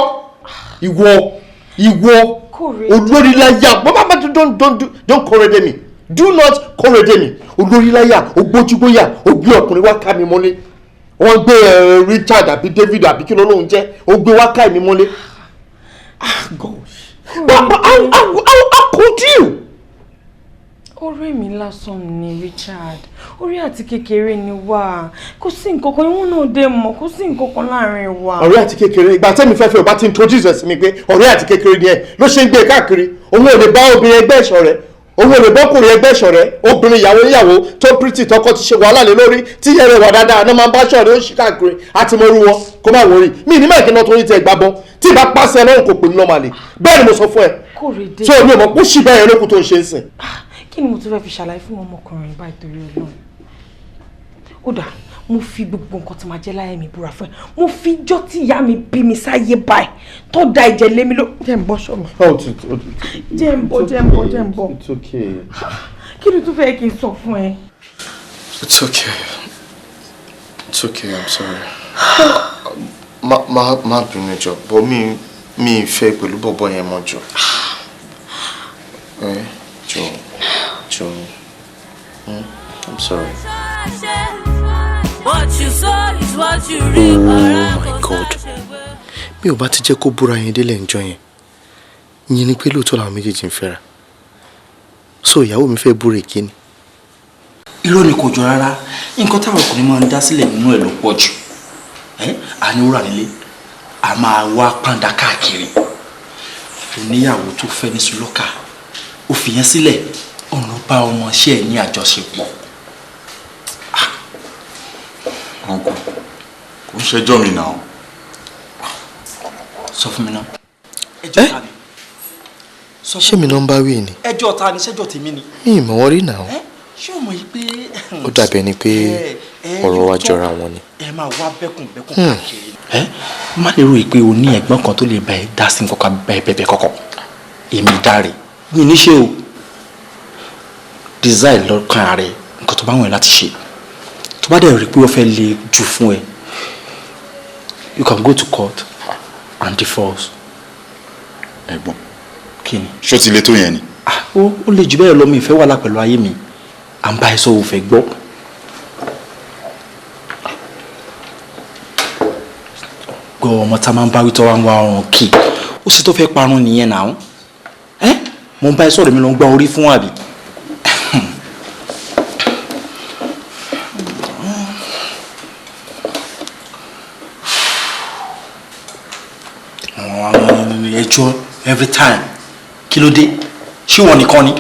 Ìwọ olóríláyà, bàbá má tún. Don't kórede mi, do not kórede mi. Olóríláyà, ògbójúgbóyà, ó gbé ọkùnrin wá ká mi mọ́lé. Wọ́n gbé ẹ Richard àbí David àbí kí ló lóun jẹ́, ó gbé wá ká mi mọ́lé. Ah, gosh, but how could you? Orí mi lásán ni Richard, orí àti kékeré ni wá, kò sí nǹkan kan, ìwọ̀n náà dé mọ̀, kò sí nǹkan kan láàrin wa. Ọ̀rẹ́ àti kékeré, ìgbà tẹ́mi fẹ́ fẹ́, o bá ti introduce ẹ̀ sí mi pé ọ̀rẹ́ àti kékeré ni ẹ̀ ló ṣe ń gbé káàkiri. Òun ò lè bá obìnrin ẹgbẹ́ ìṣọ̀rẹ́, òun ò lè bọ́kùnrin ẹgbẹ́ ìṣọ̀rẹ́. Obìnrin ìyàwó níyàwó tó pretty, tọkọ ti ṣe wàhálà lé lórí, tí yẹn rẹwà dáadáa náà máa ń bá ṣọ̀rẹ́ ó ṣì káàkiri àti mọ irú wọn. Kó má wọrí mí ní máìkì náà torí tẹ gbà bọ́ tí ìbá pàṣẹ lọ́rùn kò pè mí lọ́mọ àlè. Bẹ́ẹ̀ ni mo sọ fún ẹ. Kórèdé. Tó o ní ọmọ kó ṣì bẹ́ẹ̀ yẹn lókun tó ń ṣe ń sìn. Kí ni mo tún fẹ́ fi ṣàlàyé fún ọmọkùnrin báyìí torí Ọlọ́run? Ó dà, mo fi gbogbo nǹkan tí màá jẹ́ láyé mi búra fún ẹ, mo fi ijọ́ tí ìyá mi bí mi sáyé báyìí tó da ìjẹ́ lé mi ló jẹ́ ń bọ́ sọ́mi. Oh, it's Jẹ́ ń bọ́, jẹ́ ń bọ́, jẹ́ ń bọ́. It's okay. Kí ni tún fẹ́ kí n sọ fún ẹ? It's okay. It's okay, I'm sorry. Má bínú jọ̀ọ́, but mi fẹ́ pẹ̀lú bọ̀bọ̀ yẹn mọ́, jọ̀ọ́. Ẹ jọ̀ọ́, jọ̀ọ́. I'm sorry. Ṣe. What you sow is what you reap. Oh my God, mi ò bá ti jẹ́ kó búra yẹn délẹ̀ ńjọ́ yẹn. Ìyẹn ni pé lóòótọ́ làwọn méjèèjì ń fẹ́ra, so ìyàwó mi fẹ́ búra èké ni. Irọ́ ni, kò jọ rárá. Nǹkan táwọn ọkùnrin máa ń dá sílẹ̀ nínú ẹ̀ ló pọ̀ jù. Ẹ́ a ní wúrà nílé, a máa wá pàǹdà káàkiri. Oníyàwó tó fẹ́ ní sùlọ́kà, ó fi yẹn sílẹ̀, ọ̀nà bá ọmọọṣẹ́ ẹ̀ ní àjọṣepọ̀. Uncle, kò ń ṣẹjọ́ mi náà. Sọ fún mi náà. Ẹjọ́ ta ni? Ṣé mi náà ń bá wí ni? Ẹjọ́ ta ni? Ṣẹjọ́ tèmi ni? Mi ì mọ̀ wọ́n rí náà. Ṣé o mọ̀ yìí pé Ó dàbí ẹni pé ọ̀rọ̀ wa jọra wọn ni. Ẹ máa wá bẹ́kùn bẹ́kùn káàkiri. Ẹ má lè rò yìí pé o ní ẹ̀gbọ́n kan tó lè bá ẹ dá sí nǹkan kan, bá ẹ bẹ̀bẹ̀ kọ̀kọ̀. Èmi dáre mi ní ṣe o design lọ́kàn ara ẹ, nǹkan tó bá wọ̀nyí láti ṣe. Tó bá dẹ̀ rí pé ó fẹ́ le jù fún ẹ, you can go to court and divorce. Ẹ̀gbọ́n. Kí ni? Ṣó ti le tó yẹn ni? Ah, ó le jù bẹ́ẹ̀ lọ. Mi ìfẹ́ wàhálà pẹ̀lú ayé mi. À ń bá ẹ sọ, ò fẹ́ gbọ́. Gbọ́, ọmọ tá a máa ń bá wí tó wá ń wá ọrùn kì, ó sì tó fẹ́ parun nìyẹn náà. Ẹ́ mo ń bá ẹ sọ̀rọ̀, mi ló ń gbá orí fún àbí. Àwọn ẹjọ́ every time, kí ló dé? Ṣé wọn nìkan ni?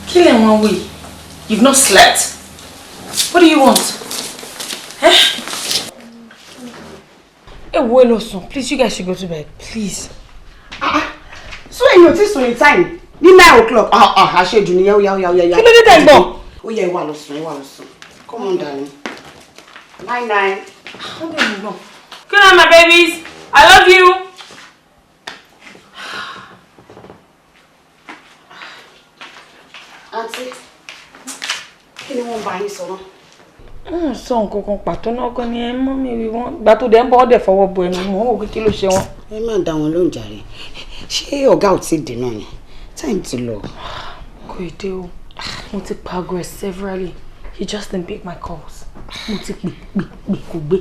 Kí lẹ̀ wọ́n wí? You've not slept? What do you want? Eh? Ẹ wo, ẹ lọ sùn. Please, you guys should go to bed. Please. So èyàn ò tí sùn ní time ní 9 o'clock? Ah ah, àṣejù nìyẹn. Ó yá, ó yá, ó yá. Kí ló dé tẹ̀ ń gbọ̀n? Ó yá, ẹ wá lọ sùn, ẹ wá lọ sùn. Come on, darling. Nine nine. Good night, my babies. I love you. Àǹtí, kí ni wọ́n bá yín sọ náà? N sọ nǹkan kan pàtó náà kan ni ẹ mọ́ mi rí wọn. Ìgbà tó dẹ̀ ń bọ́, ọ́ dẹ̀ fọwọ́ bo ẹnu, mò ń wò pé kí ló ṣe wọn. Ẹ má dá wọn lóhùn jàre. Ṣé ọ̀gá ò tí ì dé náà ni? Time ti lọ. Kò ì dé o. Mo ti paago ẹ̀ severally. He just didn't pick my calls. Mo ti pè pè pè, kò gbé.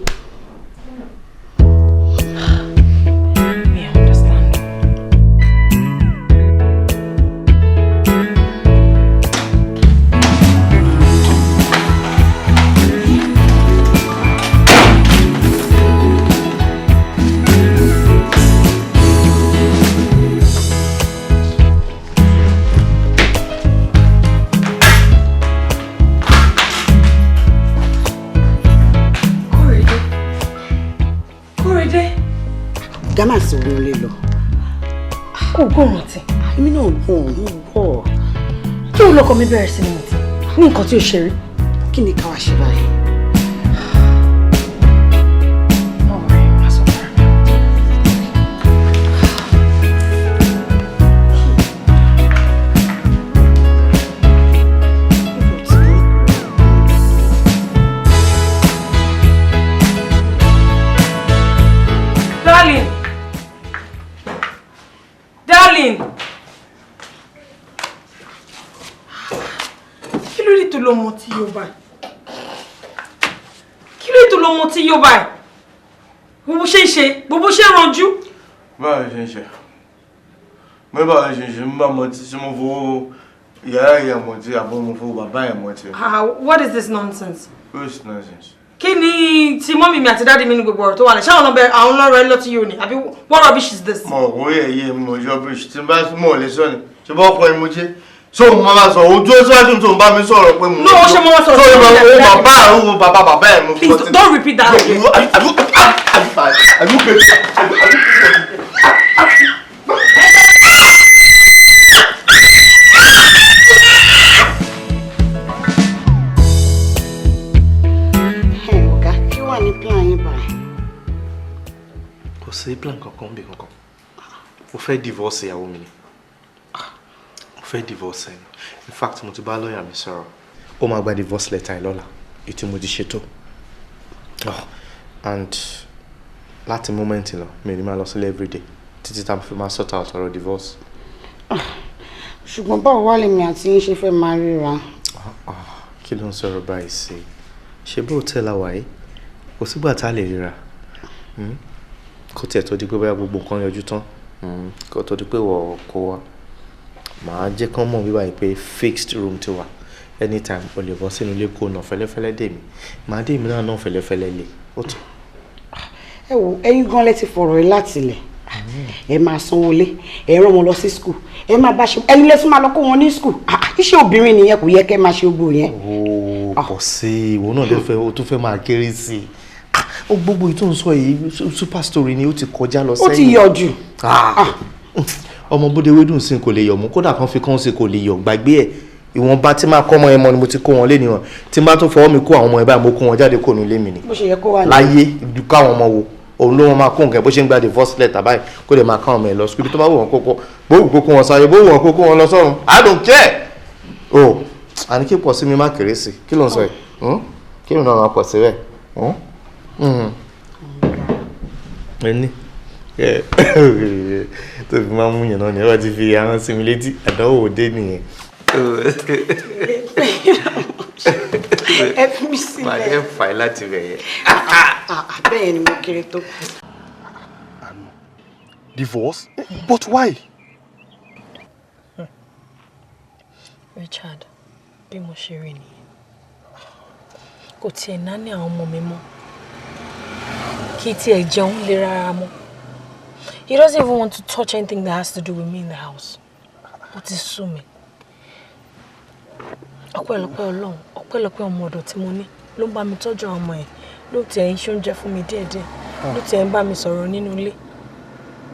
Mi ò understand. Kórèdé. Kórèdé. Gánà sí òun lè lọ. Kò gbóhùn ọtí. Èmi náà gbọ́, mo gbọ́. Kí o lọkọ mi bẹ̀rẹ̀ sí ni mutí ní nǹkan tí ó ṣe rí. Kí ni ká wá ṣe báyìí? Má worry, má sọ fún mi. Darling! Darling! Kí ló dé tó lọ mutí yóò báyìí? Kí ló dé tó lọ mutí yóò báyìí? Gbogbo ṣe ń ṣe, gbogbo ṣe ń ranjú. Báwo ṣe ń ṣe? Mo ní báwo ṣe ń ṣe? Mo bá mọtí, ṣé mo fowó yàrá ìyá mọtí àbọ̀ mo fowó bàbá ẹ̀ mọtí? Ah, what is this nonsense? Which nonsense? Kí ni ti mummy mi àti daddy mi ní gbogbo ọ̀rọ̀ tó wà lẹ̀? Ṣé àwọn ọbẹ̀ àwọn lọ́rọ̀ ẹ lọ́tí yóò ní? Àbí what rubbish is this? Mo rò ó yẹ yé mo yọ bí tí n bá mọ̀ lè sọ ni. Ṣé bá ọkùnrin mo jẹ́? Ṣé òun máa sọ ojú síwájú tó ń bá mi sọ̀rọ̀ pé mo. No, ṣé mo wá sọ̀rọ̀ sí sí ọmọ bàbá àwọn bàbá bàbá ẹ̀ mo. Please, don't repeat that again. Are you crazy? Are you crazy? nǹkan kan bí kankan. Mo fẹ́ divorce ìyàwó mi ni. Mo fẹ́ divorce ẹ ni. In fact, mo ti bá lọ́ọ̀yà mi sọ̀rọ̀. Ó máa gba divorce letter ẹ lọ́la. Ètí mo ti ṣètò. Oh, and láti moment lọ, mi ò ní máa lọ sílé everyday. Títí tá a fi máa sort out ọ̀rọ̀ divorce. Ṣùgbọ́n báwo wá lèmi àti yín ṣe fẹ́ máa ríra? Kí ló ń sọ̀rọ̀ báyìí sí? Ṣé bó tẹ́ la wà yìí? Kò sígbà tá a lè ríra. Kó tiẹ̀ tó di pé bóyá gbogbo nǹkan yọjú tán. Kó tó di pé wọ̀ kó wá. Màá jẹ́ kán mọ̀ wíwá yìí pé fixed room ti wà. Anytime o lè bọ́ sínú ilé kó nà fẹ́lẹ́fẹ́lẹ́ dè mí. Màá dé èmi náà nà fẹ́lẹ́fẹ́lẹ́ lè. Ó tó. Ẹ wo, ẹ̀yin gan lẹ ti fọ̀rọ̀ yìí láti ilẹ̀. Ẹ máa sanwó lé, ẹ rán wọn lọ sí school, ẹ máa bá ṣe, ẹni lẹ́sùn máa lọ kó wọn ní school. Iṣẹ́ obìnrin nìyẹn, kò yẹ kẹ́ máa ṣe gbogbo yẹn. Ó pọ̀ sí i, ìwọ náà lè fẹ́, o tún fẹ́ máa kéré sí i. Ó gbogbo èyí tó ń sọ yìí, super story ni, ó ti kọjá lọ sẹ́yìn. Ó ti yọ̀ jù. Ọmọ bóde wédùn sí kò lè yọ̀ mú, kódà kan fi kán sí kò lè yọ̀, gbàgbé ẹ̀. Ìwọ̀nba tí máa kọ́ ọmọ yẹn mọ́ ni mo ti kó wọn lé nìyẹn. Tí n bá tún fọwọ́ mi kó àwọn ọmọ yẹn báyìí, mo kó wọn jáde kó nu ilé mi ni. Bó ṣe yẹ kó wà ní. Láyé kó àwọn ọmọ wo òun ló wọn máa kó nǹkan bó ṣe ń gba divorce letter báyìí kó lè máa ká ọmọ ẹ lọ síbi tó bá wù wọn kókó, bó wù kókó wọn sáyé, bó wù wọn kókó wọn lọ sọ́run. I don't care. O àní kí pọ̀ sí mi má kéré sí, kí ló ń sọ yìí? Kí ló ń náà pọ̀ sí rẹ̀? Ẹni tó fi máa ń mú yàn náà ni ẹ bá ti fi ahọ́n sí mi létí, àdánwò òde nìyẹn. Ẹ fi mi sílẹ̀. Màá jẹ́ fà á láti bẹ̀ yẹn. Bẹ́ẹ̀ ni mo kéré tó. Divorce? But why? Richard, bí mo ṣe rí nìyẹn. Kò tiẹ̀ náání àwọn ọmọ mi mọ́. Kì í tiẹ̀ jẹun lé rárá mọ́. He doesn't even want to touch anything that has to do with me in the house. Ó ti sú mi. Ọpẹ́lọpẹ́ Ọlọ́run, ọpẹ́lọpẹ́ ọmọ ọ̀dọ̀ tí mo ní ló ń bá mi tọ́jú àwọn ọmọ ẹ̀, ló tiẹ̀ ń ṣe oúnjẹ fún mi díẹ̀díẹ̀, ló tiẹ̀ ń bá mi sọ̀rọ̀ nínú ilé.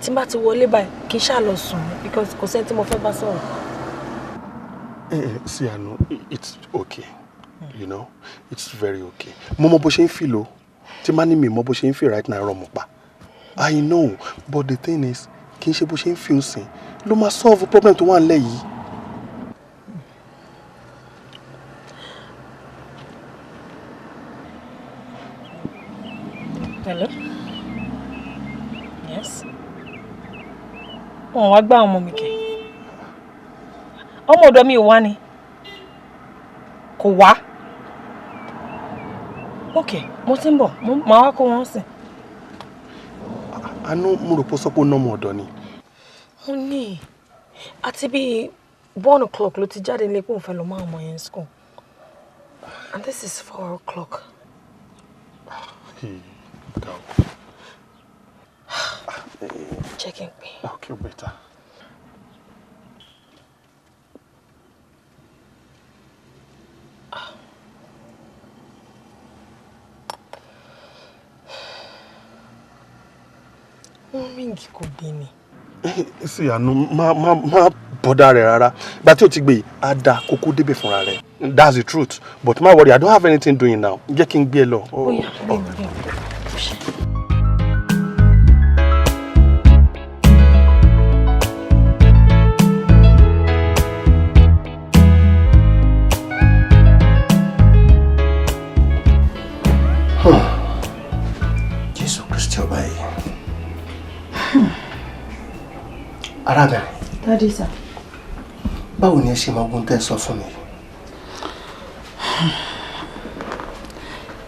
Tí n bá ti wọlé báyìí, kì í ṣáà lọ sùn because kò sẹ́ni tí mo fẹ́ bá sọ̀rọ̀. See, Anu, it's okay. You know, it's very okay. Mo mọ bó ṣe ń feel o. Tí má ní mi mọ bó ṣe ń feel right now, irọ́ mo pa. I know, but the thing is, kì í ṣe bó ṣe ń feel sìn ló máa solve problem tó wà nílẹ̀ yìí. Hello? Yes? Wọ́n wá gbá ọmọ mi kẹ̀. Ọmọ ọ̀dọ̀ mi ò wá ni. Kò wá. Ok, mo ti ń bọ̀, màá wá kó wọn sìn. Àánú, mo rò pé ó sọ pé ó ná ọmọ ọ̀dọ̀ ni. Ó ní àti bíi 1 o'clock ló ti jáde nílé pé òun fẹ́ lọ máa ọmọ yẹn school. And this is 4 o'clock. Hey, go. Jẹ́ kí n pè. Okay, better. Wọ́n ring, kò gbé ni. Sí, Àánú, má bother rẹ̀ rárá. Ìgbà tí o ti gbé yìí, á da kókó débẹ̀ fúnra rẹ̀. That's the truth. But má worry, I don't have anything doing now. Jẹ́ kí n gbé ẹ lọ. Ó yá, gbé mi, gbé mi. Jésù Kristi ọba yìí. Arábìnrin, Daddy sir. báwo ni ẹ ṣe mọ ogun tẹ́ ẹ sọ fún mi?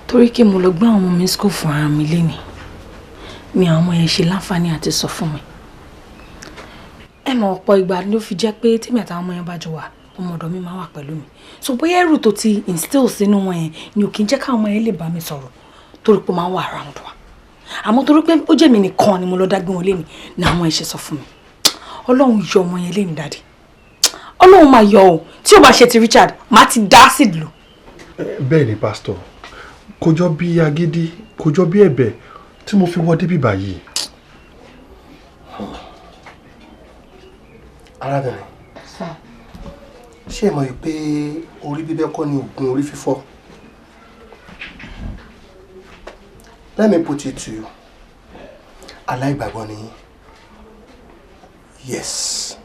Torí kí mo lọ gbé àwọn ọmọ mi school fún ara mi lénìí ni àwọn ọmọ yẹn ṣe láǹfààní àti sọ fún mi. Ẹ mọ̀, ọ̀pọ̀ ìgbà ló fi jẹ́ pé tèmi àtàwọn ọmọ yẹn bá jọ wà, ọmọ ọ̀dọ̀ mi máa wà pẹ̀lú mi, so bóyá ẹrù tó ti instill sínú wọn yẹn ni ò kí ń jẹ́ káwọn ọmọ yẹn lè bá mi sọ̀rọ̀, torí pé ó máa ń wà around wa. Àmọ́ torí pé ó jẹ́ mi nìkan ni mo lọ dágbé wọn lénìí ni àwọn yẹn ṣe sọ fún mi. Ọlọ́run yọ ọmọ yẹn lénìí. Daddy, Ọlọ́run máa yọ o. Tí ó bá ṣe ti Richard, má ti dá acid lò. Bẹ́ẹ̀ ni, pásítọ̀, kò jọ bí agídí, kò jọ bí ẹ̀bẹ̀ tí mo fi wọ́ débi báyìí. Arábìnrin, ṣé ẹ mọ̀ pé orí bíbẹ́ kọ́ ni oògùn orí fífọ́? Let me put it to you. Aláìgbàgbọ́ ni yín. Yes,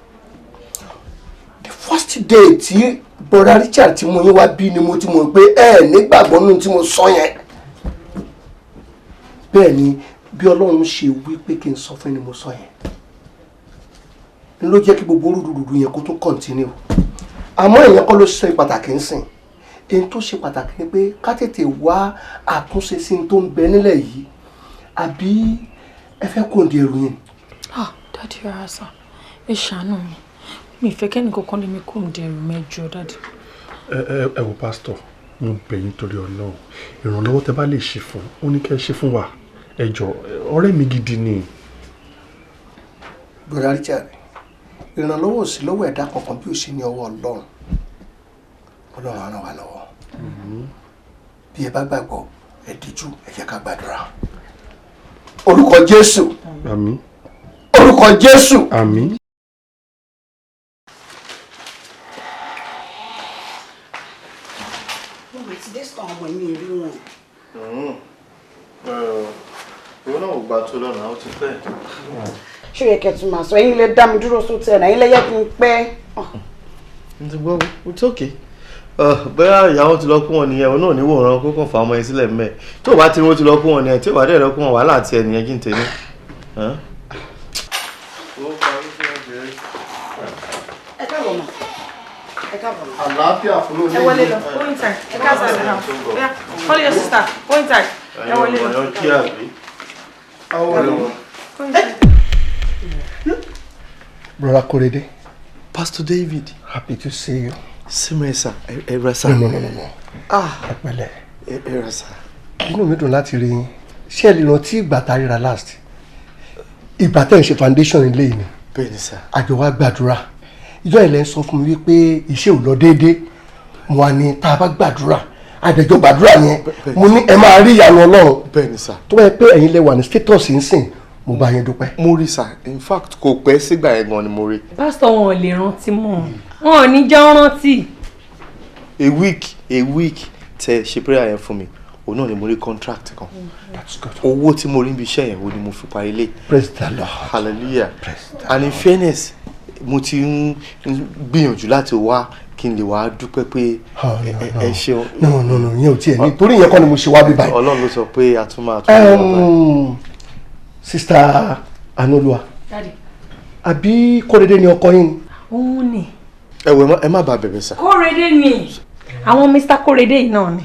the first day tí Brother Richard tí mo yín wá bí ni mo ti mọ̀ pé ẹ nígbàgbọ́ nínú tí mo sọ yẹn. Bẹ́ẹ̀ ni, bí Ọlọ́run ṣe wí pé kí n sọ fún ni mo sọ yẹn, n ló jẹ́ kí gbogbo rúdurùdu yẹn kó tún continue. Àmọ́ ìyẹn kọ́ ló ṣe pàtàkì ń sìn. Èyí tó ṣe pàtàkì ni pé ká tètè wá àtúnṣe sí ní tó ń bẹ nílẹ̀ yìí. Àbí ẹ fẹ́ kó di ẹrù yẹn? Ah, Daddy, rárá sir, ẹ ṣàánú mi. Mi ìfẹ́ kẹ́ni kankan lè mi kó ń dẹrù mẹ́jọ, Daddy. Ẹ wo, pásítọ̀, mo bẹ̀ yín torí Ọlọ́run. Ìrànlọ́wọ́ tẹ bá lè ṣe fún ó ní kẹ́ ẹ ṣe fún wa. Ẹ jọ, ọ̀rẹ́ mi gidi ni. Brother Richard, ìrànlọ́wọ́ ò sí lọ́wọ́ ẹ̀dá kankan bí ó ṣe ní ọwọ́ Ọlọ́run. Ọlọ́run á ràn wá lọ́wọ́. Bí ẹ bá gbàgbọ́, ẹ díjú, ẹ jẹ́ ká gbàdúrà. Orúkọ Jésù. Àmín. Orúkọ Jésù. Àmín. Mo mà ti dé sọ ọmọ mi rí wọn. Ìwọ náà ò gbà tó lọ́nà, ó ti pẹ́. Ṣé ó yẹ kẹ́ tún máa sọ? Ẹ̀yin lè dá mi dúró sóòtẹ́ náà, ẹ̀yin lè yẹ kí n pẹ́. N ti gbọ́, it's okay. Bóyá ìyàwó ti lọ kún wọn nìyẹn, òun náà ní wòran kó kàn fà ọmọ yẹn sílẹ̀ mẹ́. Tó o bá ti rí wọn ti lọ kún wọn nìyẹn, tí o bá dẹ̀ lọ kún wọn, wàhálà àti ẹnìyẹn kí n tèmi. Ẹ káàbọ̀ mà, ẹ káàbọ̀ mà. Àlàáfíà fún Ẹ wọlé lọ, go inside. Ẹ káàbọ̀ sir. Oya, call your sister, go inside. Ẹ wọlé lọ. Ẹ̀yin kí àbí. Go inside. Brother Korede. Pastor David. Happy to see you. Same sir, ẹ rà sir. No. Ah. Ẹ pẹ̀lẹ́. Ẹ rà sir. Inú mi dùn láti rí yín. Ṣé ẹ lè rántí ìgbà tá a ríra last? Ìgbà tẹ́ ń ṣe foundation ilé yìí ni. Bẹ́ẹ̀ni sir. Àjọ wa gbàdúrà. Ìjọ ilẹ̀ ń sọ fún mi wípé iṣẹ́ ò lọ déédéé. Mo wà ní tá a bá gbàdúrà. Àdẹ̀jọ gbàdúrà yẹn. Mo ní ẹ máa rí ìyanu Ọlọ́run. Bẹ́ẹ̀ni sir. Tó bá yẹ pé ẹ̀yin lẹ wà ní status ń sìn, mo bá yín dúpẹ́. Mo rí sir, in fact kò pẹ́ sígbà yẹn gan ni mo rí. Pásítọ̀, wọn ò lè rántí mọ́, wọn ò ní jẹ́ rántí. A week tẹ ṣe prayer yẹn fún mi, òun náà ni mo rí contract kan. That's good. Owó tí mo rí níbi iṣẹ́ yẹn, òun ni mo fi parí ilé. Praise the Lord. Hallelujah. And in fairness, mo ti ń gbìyànjú láti wá kí n lè wá dúpẹ́ pé ẹ ṣeun. No, ìyẹn ò tiẹ̀ ní torí ìyẹn kọ́ ni mo ṣe wá bí báyìí. Ọlọ́run ló sọ pé a tún máa tún wá báyìí. Sister Anolua. Daddy. Àbí Kóredé ni ọkọ yín ni? Òun ni. Ẹ wò, ẹ má bàa bẹ̀bẹ̀ sir. Kórèdé ni. Àwọn Mr. Kórèdé yìí náà ni.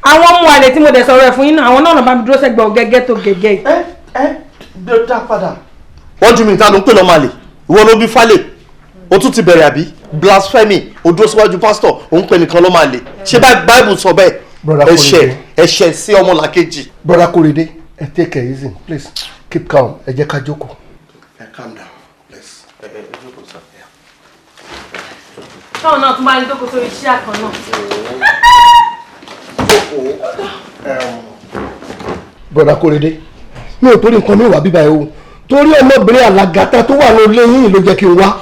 Àwọn ọmọ àlè tí mo dẹ̀ sọ̀rọ̀ ẹ̀ fún yín náà, àwọn náà bá mi dúró sẹ́gbẹ̀ẹ́ gẹ́gẹ́ tó gẹ́gẹ́ yìí. Ẹ dá padà. Wọ́n ju mi ta ló ń pè lọ́mọ àlè? Ìwọ ló bí falẹ̀, o tún ti bẹ̀rẹ̀ àbí? Blasphemy! O dúró síwájú pásítọ̀, o ń pè nìkan lọ́mọ àlè. Ṣé Bible sọ bẹ́ẹ̀? Brother Ẹ̀ṣẹ̀, Kórèdé. ẹ̀ṣẹ̀ sí ọmọlàkejì. Brother Kórèdé, ẹ take it easy, please keep calm. Ẹ jẹ́ ká jókòó. Ẹ calm down, please. Ẹ jókòó sir. Táwọn náà tún bá ní jókòó sórí iṣẹ́ àkàn náà. Brother Kórèdé, mi ò torí nǹkan mi wà bíbá ẹ o. Torí ọmọbìnrin àlàgàtà tó wà lórí yín ló jẹ́ kí n wá.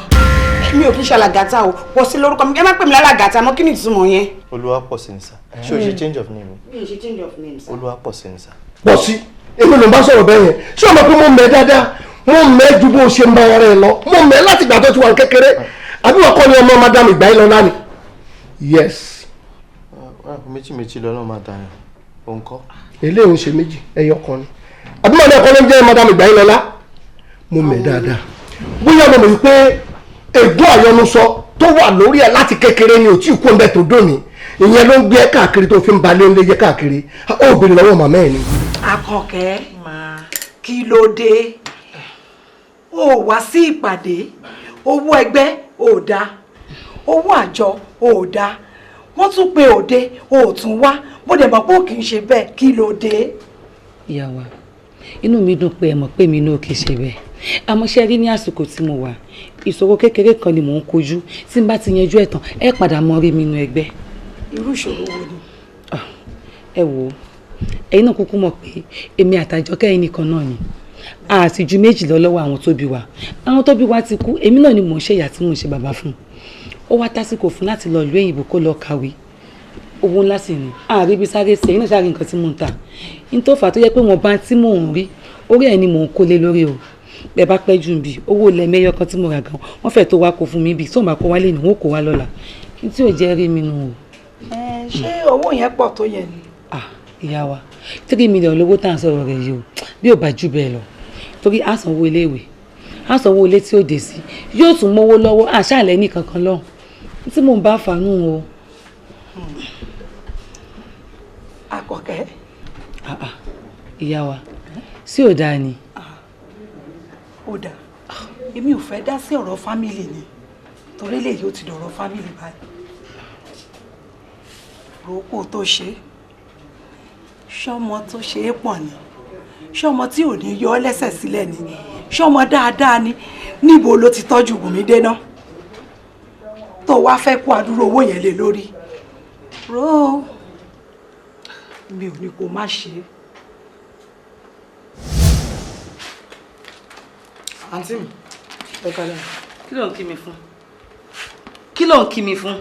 Mi ò kí ń ṣe alàgàtà o. Pọ̀ sí lórúkọ mi, ẹ má pè mí lálàgàtà mọ́. Kí ni ìtumọ̀ yẹn? Olúwa pọ̀ sí ní sir. Ṣé o ṣe change of name? Mi ò ṣe change of name, sir. Olúwa pọ̀ sí ní sir. Pọ̀ sí, èmi ló ń bá sọ̀rọ̀ bẹ́ẹ̀ yẹn. Ṣé o mọ̀ pé mo mẹ́ dáadáa? Mo mẹ́ ju bó ṣe ń bá ara ẹ lọ. Mo mẹ́ láti ìgbà tó ti wà ní kékeré. Àbí wọ́n kọ́ ni ọmọ madam ìgbà yìí lọ náà ni? Yes. Méjì méjì lọ́nà máa dà yẹn, òun kọ́. Eléyìí ń ṣe méjì, ẹyọ kan ni. Àbí màdàm ẹ̀kọ́ ló ń jẹ́ madam ìgbà yìí lọ́lá? Mo mẹ́ dáadáa. Bóyá mo mọ̀ wípé ègún àyọnusọ tó wà lórí ẹ̀ láti kékeré ni ò tí ì kú ọ̀nbẹ tó dòní. Ìyẹn ló ń gbé ẹ káàkiri tó fi ń balẹ̀ ń lé jẹ́ káàkiri. Ó béèrè lọ́wọ́ màmá ẹ̀ ni. Àkànkẹ́, kí ló dé o wá sí ìpàdé? Owó ẹgbẹ́ ò dáa, owó àjọ ò dáa, wọ́n tún pe òde, o ò tún wá. Mo dẹ̀ mọ̀ pé ò kì í ṣe bẹ́ẹ̀. Kí ló dé? Ìyá wa, inú mi dùn pé ẹ mọ̀ pé mi náà kì í ṣe bẹ́ẹ̀. Àmọ́ ṣe rí, ní àsìkò tí mo wà, ìṣòro kékeré kan ni mò ń kojú. Tí n bá ti yanjú ẹ̀ tán, ẹ padà mọ rí mi nínú ẹgbẹ́. Irú ìṣòro wo ni? Ẹ wò ó, ẹ̀yin náà kúkú mọ̀ pé èmi àtàjọkẹ́ yìí nìkan náà ni a sì ju méjì lọ lọ́wọ́ àwọn tó bí wa. Àwọn tó bí wa ti kú, èmi náà ni mò ń ṣe ìyá tí mò ń ṣe bàbá fún. Ó wá tásìkò fún láti lọ ìlú òyìnbó kó lọ kàwé. Owó ńlá sì ni ààrẹ ibi sáré sí. Ẹ̀yin náà sáré nǹkan tí mò ń tà ní tó fà á tó yẹ pé wọ́n bá tí mò ń rí. Orí ẹ̀ ni mò ń kólé lórí o. Bẹ́ẹ̀ bá pẹ́ jù bí owó ilẹ̀ mẹ́yọ kan tí mo rà gan, wọ́n fẹ́ tó wá kó fún mi bí tó máa kó wálé ni wọ́n kó wá lọ́la. N tí ò jẹ́ rí mi nù o. Ẹ ṣé owó yẹn pọ̀ tó yẹn ni? Ìyá wa, 3 million lówó tá à ń sọ̀rọ̀ rẹ̀ yìí o, bí ò bá jù bẹ́ẹ̀ lọ, torí á sanwó iléèwé, á sanwó ilé tí ó dé sí, yóò tún mówó lọ́wọ́ àṣàlẹ̀ ní kankan lọ́hùn tí mò ń bá fàánù o. Àkọ́kẹ́. Ah, ah, ìyá wa, sí ò dáa ni? Ó dáa, èmi ò fẹ́ dá sí ọ̀rọ̀ family ni, torí lèyí ó ti dọ̀rọ̀ family báyìí. Ròókò tó ṣe, ṣọmọ tó ṣe é pọ̀ ni, ṣọmọ tí ò ní yọ ọ́ lẹ́sẹ̀ sílẹ̀ ni, ṣọmọ dáadáa ni? Níbo ló ti tọ́jú Wùmí déná tó wá fẹ́ kó àdúró owó yẹn lé lórí? Ró mi ò ní kó má ṣe é. Àǹtí mi, ẹ kalẹ̀. Kí ló ń kí mi fún? Kí ló ń kí mi fún?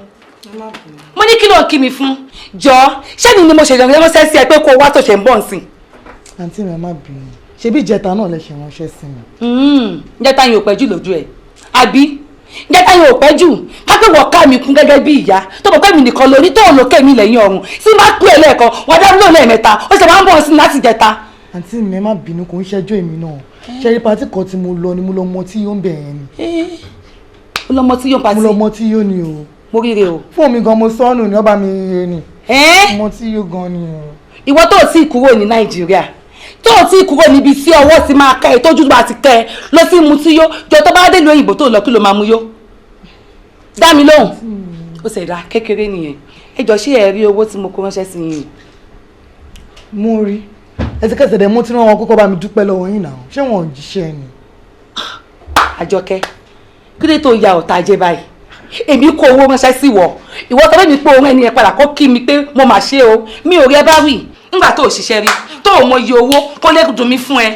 Ẹ má bínú. Mo ní kí ló ń kí mi fún? Jọ, ṣé mi ni mo ṣèjọba ránṣẹ́ sí ẹ pé kó o wá tó ṣe ń bọ̀ nsìn? Àǹtí mi, ẹ má bínú, ṣebí ìjẹta náà lẹ ṣe ránṣẹ́ sí mi. Njẹ́ta yìí ò pẹ́ jù lójú ẹ̀, àbí njẹ́ta yìí ò pẹ́ jù kápẹ́ wọ̀ ká mi kún gẹ́gẹ́ bí ìyá tó mọ̀ pé mi nìkan lóní tó lókè mi lẹ́yìn ọ̀run sí máa pè é lẹ́ẹ̀kan, wọ́n dá mi lóun lẹ́ẹ̀mẹ́ta, ó sì máa ń bọ̀ sí láti jẹta. Àǹtí mi, ẹ má bínú, kò ń ṣẹjọ́ èmi náà. Ṣe rí party kan tí mo lọ ni mo lọ mọ tí yóò ń bẹ̀ yẹn ni. Ó lọ mọ tí yóò party? Mo lọ mọ tí yóò ni o. Mo ríre o. Fóònù mi gan mo sọnù ní ọba mi rè ni. Mo tí yóò gan ni o. Ìwọ tó o ti kúrò ní Nàìjíríà, tó o ti kúrò níbi tí ọwọ́ ti máa kẹ́ ẹ, tójú bá ti kẹ́ ẹ lọ sí mu tí yó jọ, tó bá dé ìlú òyìnbó tó lọ, kí ló máa mu yó? Dá mi lóhùn. Ó sì dá kékeré nìyẹn. Ẹ jọ, ṣé ẹ rí owó tí mo kó ránṣẹ́ sí yín? Mo rí ẹsẹ̀kẹsẹ̀ dẹ̀, mo ti rán wọn kókó bá mi dúpẹ́ lọ́wọ́ yín náà. Ṣé wọn ò jíṣẹ́ ni? Àjọkẹ́, kí ló tó ya ọ̀tá ajé báyìí? Èmi kó owó ránṣẹ́ sí wọ, ìwọ sọ fún mi pé òun ẹni yẹn padà kó kí mi pé mo mà ṣe o. Mi ò rí ẹ bá wì nígbà tó o ṣiṣẹ́ rí, tó o mọ iye owó kó lè dùn mí fún ẹ.